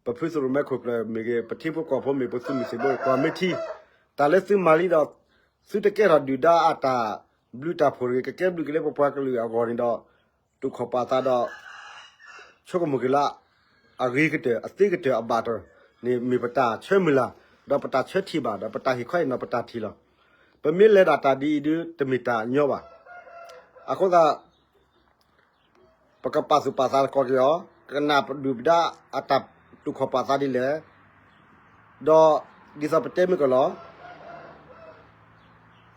ပဖုသရိၣ်မဲခိၣ်ကျၢၢ်မ့ၢ်ဂ့ၤ, ပထံဖိကီၢ်ဖိမ့ၢ်, ပသုးမုၢ်သံၣ်ဘိ ကွၢ်မ့ၢ်ထံ, တၢ်လၢသုမၤလံဒီး သုတကဲထီၣ်ဒုၣ်ဒါအတၢ်ဘျုးတၢ်ဖှိၣ်တဂ့ၤ, ကကဲဘျုးက့ၤလၢပပှၤကလုာ်အဂီၢ်န့ၣ်ဒီး တူၢ်ခီၣ်ပာ်သးဒီး ဆိကမိၣ်က့ၤလၢ အဂ့ၤကတၢၢ် အသ့ကတၢၢ်အဘၣ်တၢၢ်န့ၣ် မ့ၢ်ပတၢ်ဆၢမုၢ်လၢ် ဒီးပတၢ်ဆၢထံၣ်ဘၣ် ဒီးပတၢ်ဟ့ၣ်ခီဟ့ၣ်နီၤပတၢ်ထံၣ်လီၤ. ပမ့ၢ်လဲၤဒၣ်တၢ်ဒ်အံၤဒု တမ့ၢ်တၢ်ညီဘၣ်. အဃိသတး ပကပာ်သူၣ်ပာ်သးသကိးက့ၤအီၤ, ကနၣ်ပဒုၣ်ပဒါအတၢ်တူၢ်ခီၣ်ပာ်သးဒ်လဲၣ်, ဒီးဒ်သိးပတဲမ့ၢ်ကလီၤ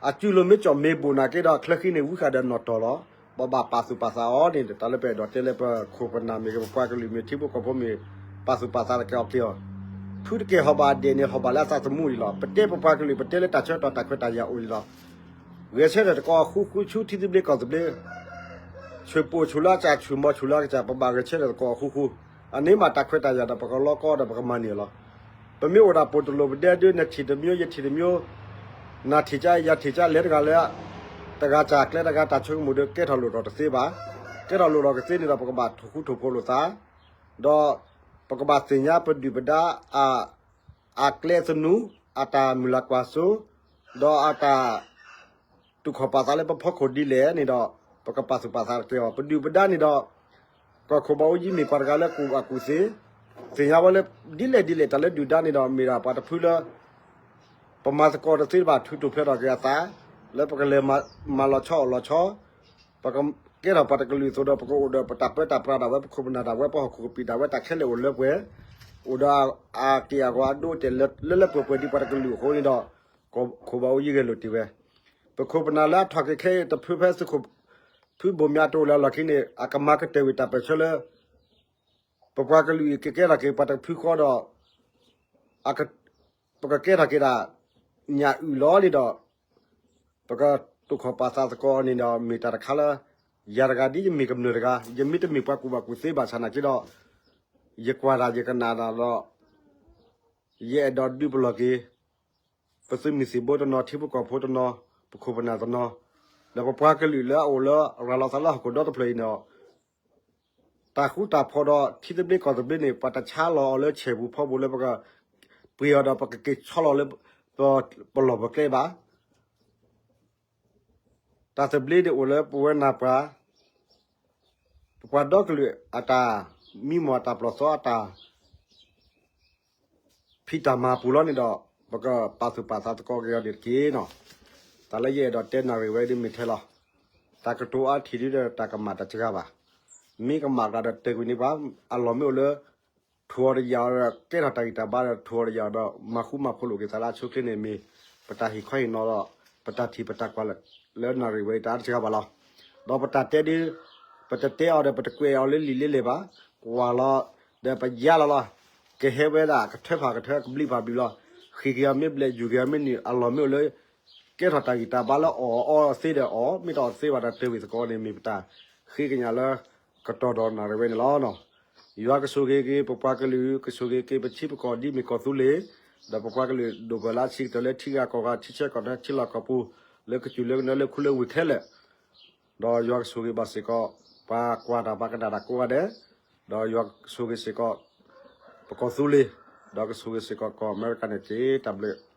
အစုလိၤမ့ၢ်ကၠီၣ်မ့ၢ်ဘိၣ်နာ်က့ဒီး ချၢဃံန့ၣ်ဝံဃာ်ဒီးနီၣ်တီၢ်လီၤ. ပဘၣ်ပာ်သူၣ်ပာ်သးအီၤန့ၣ် တၢ်လၢပအဲၣ်ဒိးတဲလၢပခိၣ်ပနၢ်မ့ၢ်ဂ့ၤ ပပှၤကလုာ်မ့ၢ် ထံဖိကီၢ်ဖိမ့ၢ် ပာ်သူၣ်ပာ်သးတက့ၢ်အီၤက့ၤအီၤ. ဖုတက့ၢ်ဟီၣ်ဘၣ်ဒဲးန့ၣ် ဟီၣ်ဘၣ်လၢအသးသမူဒံးလီၤ. ပတဲပပှၤကလုာ် ပတဲလၢတၢ်ဆၢကတီၢ်တၢ်ခွဲးတၢ်ယာ်အိၣ်ဒံးလီၤ. ဂဲၤဆၢထၢၣ်သကိးအီၤဃူဃူ ဆူထံသဘျ့ကီၢ်သဘျ့ ဆူၣ်ပိာ်ဆူၣ်လၢအကစၢ် ဆူၣ်မီၤဆူၣ်လၢအကစၢ် ပဘၣ်ဂဲၤဆၢထၢၣ်သကိးအီၤဃူဃူ, အန့ၣ်မ့ၢ်တၢ်ခွဲးတၢ်ယာ်ဒီး ပကလီကီဒီးပကမၤန့ၢ်အီၤလီၤ. ပမ့ၢ်အိၣ်ဒၣ်ပိာ်တလိာ်ပဒဲဒု နထံၣ်တမျိုး ယထံၣ်တမျိုး, နၤထံၣ်ကါ ယၤထံၣ်ကါ လဲၤတဂၤလၢ တဂၤတၢ်ကျဲတဂၤတၢ်ဆိကမိၣ်ဒီး ကဲထီၣ်လိၣ်ထီၣ်တသ့ဘၣ်. ကဲထီၣ်လိၣ်ထီၣ်ကသ့န့ၣ်ဒီး ပကဘၣ်ထိၣ်ဃူထိၣ်ဖိးလိာ်သး ဒီးပကဘၣ်သ့ၣ်ညါပဒုၣ်ပဒါ အကျဲသနူ အတၢ်မုၢ်လၢ်ကွၢ်စိ ဒီးအတၢ်တူၢ်ခီၣ်ပာ်သးလၢပဖီခိၣ်ဒ်လဲၣ်န့ၣ်ဒီး ပကပာ်သူၣ်ပာ်သးတက့ၢ်အီၤ. ပဒုၣ်ပဒါန့ၣ်ဒီး ကီၢ်ခိၣ်ဘၣ်အူကၠံမ့ၢ်ပှၤတဂၤလၢကူၣ်ဘၣ်ကူၣ်သ့, သ့ၣ်ညါဝဲလၢ ဒ်လဲၣ်ဒ်လဲၣ် တၢ်လၢဒုၣ်ဒါန့ၣ်ဒီး မ့ၢ်ဒၣ်ပှၤတဖုလၢ ပမၤသကိးတသ့ဘၣ် ထုးထီၣ်ဖျဲးထီၣ်က့ၤအသး လၢပကလဲၤမၤလီၤဆီအီၣ်လီၤဆီ ပကကဲထီၣ်ပှၤတကလုာ်အသိးဒီး ပကအိၣ်ဒီးပတၢ်ပၢတၢ်ပြးဒၣ်ဝဲ ပခိၣ်ပနၢ်ဒၣ်ဝဲ ပဟီၣ်ခိၣ်ကပံာ်ဒၣ်ဝဲ တၢ်ခဲလၢာ်အိၣ်လၢပှဲၤ, အိၣ်ဒီးအက့ၢ်အဂီၤအဒိအတဲာ်လၢလၢပှဲၤပှဲၤ ဒ်ပှၤတကလုာ်အဃိန့ၣ်ဒီး ကီၢ်ခိၣ်ဘၣ်အူယံၤဂဲၤလိာ်တ့ၢ်ဝဲ. ပခိၣ်ပနၢ်လၢအထီၣ်က့ၤခဲအံၤ တဖုဖဲသုးခိၣ် ဖုဘိၣ်မၠးတအိၣ်လၢအလီၢ်ခံန့ၣ် အကမၤကတၢၢ်ဝံၤတၢ်ပၢၢ်ဆၢလၢ ပပှၤကလုာ်အံၤ ကကဲထီၣ်က့ၤပှၤတဖုဃီဒီး ပကကဲထီၣ်က့ၤဒၣ် ညၣ်အုၣ်လီၤန့ၣ်ဒီး ပကတိာ်ခီၣ်ပာ်သးသကိးန့ၣ်ဒီး မ့ၢ်တၢ်တခါလၢ ယၤတဂၤဒ်ယမ့ၢ်ကမျၢၢ်တဂၤ ယမ့ၢ်တမ့ၢ်ပှၤကူၣ်ဘၣ်ကူၣ်သ့ဘၣ်ဆၣ်နာ်က့ဒီး ယကွၢ်တၢ်ယကနၣ်တၢ်ဒီး ယအဲၣ်ဒိးဒုးပလီၢ်က့ၤ ပသုးမုၢ်သံၣ်ဘိတနီၤ ထံဖိကီၢ်ဖိတနီၤ ပခိၣ်ပနၢ်တနီၤ ဒီးပပှၤကလုာ်လၢအအိၣ်လၢရၤလီၤသးလၢဟီၣ်ခိၣ်ဒီတဖျၢၣ်အံၤန့ၣ် တၢ်ဃူတၢ်ဖိးဒီးထံသဘျ့ကီၢ်သဘျ့န့ၣ် ပှၤတဆါလီၤအီၤလၢဆဲးပူၤဖီပူၤလၢပကပှ့ၤအီၤဒီးပကက့ၤဆီလီၤလၢ ပလီၢ်ပကျဲဘၣ်. တၢ်သဘျ့န့ၣ်အိၣ်လၢပဝဲနၢ်ပှၤ ပပှၤဒီကလုာ်အတၢ်မံမီၢ်အတၢ်ပျီၢ်သီအတၢ် ဖံးတၢ်မၤပူၤလီၤန့ၣ်ဒီး ပကပာ်သူၣ်ပာ်သးသကိးက့ၤအီၤန့ၣ်တက့ၢ်နီၤ. တၢ်လၢယအဲၣ်ဒိးတဲနၣ်ရံၣ်ဝဲဒ်မ့ၢ်ထဲလီၤ. တၢ်ကတိၤအါထံၣ်ဒ်ဒီးတၢ်ကမၣ်တၢ်စှၤဘၣ်. မ့ၢ်ကမၣ်တၢ်ဒီးတၢ်ကွံာ်န့ၣ်ဘၣ် အလီၢ်မ့ၢ်အိၣ်လၢ ထိၣ်အီၤတယာ်အီၤဒီး ကဲထီၣ်တၢ်ဂံၢ်တၢ်ဘါဒီး ထိၣ်အီၤတယာ်အီၤဒီး မၤဃူမၤဖိးလိာ်က့ၤသးလၢအဆိအချ့န့ၣ်မ့ၢ် ပတၢ်ဟ့ၣ်ခီဟ့ၣ်နီၤဒီး ပတၢ်ထံၣ်ပတၢ်ကွၢ်လၢနၣ်ရံၣ်ဝဲအံၤတၢ်တစှၤဘၣ်လီၤ. ဒီးပတၢ်တဲဒ် ပတတဲအီၤဒီး ပတကွဲးအီၤလၢလံာ်လၢလဲၢ်ဘၣ်, ကွၢ်လီၤ ဒီးပယါလီၤလီၤ. ကဟဲဝဲဒၣ်ကထၢဖးကထၢ ကဘျံးဖးဘျံးလီၤ. ဃ့က့ၤအီၤမ့ၢ်ဘျဲၣ် ယူၤက့ၤအီၤမ့ၢ်နုာ် အလီၢ်မ့ၢ်အိၣ်လၢ ကဲထီၣ်တၢ်ဂံၢ်တၢ်ဘါလၢအီၣ်အီသ့ဒီးအီၣ်, မ့ၢ်တအီၣ်သ့ဘၣ်ဒီးတၢ်ကွံာ်သကိးန့ၣ် မ့ၢ်ပတၢ်ဃ့ကညးလၢ ကတီၢ်ဒီးနၣ်ရံၣ်ဝဲန့ၣ်လီၤ. ယွၤကဆိၣ်ဂ့ၤက့ၤပပှၤကလုာ်, ကဆိၣ်ဂ့ၤက့ၤပထံပကီၢ်ဒ်မ့ၢ်ကီၢ်သူလ့ၤ, ဒီးပပှၤကလုာ်ဒိၣ်ပၢလၢအဆံးကတၢၢ်လၢထံဂၤကီၢ်ဂၤ ထံဆၢကီၢ်ဆၢ ထံလီၢ်ကီၢ်ပူၤ လၢကစၢၢ်လၢကနၢလၢခူလၢဝ့ၢ်ခဲလၢာ်, ဒီးယွၤကဆိၣ်ဂ့ၤဘၣ်စ့ၢ်ကီး ပှၤကွၢ်တၢ်ပှၤကနၣ်တၢ်ကိးဂၤဒဲး, ဒီးယွၤကဆိၣ်ဂ့ၤစ့ၢ်ကီး ပကီၢ်သူလ့ၤ, ဒီးကဆိၣ်ဂ့ၤစ့ၢ်ကီးကီၢ်အမဲရကၤန့ၣ်တက့ၢ်. တၢ်ဘျုး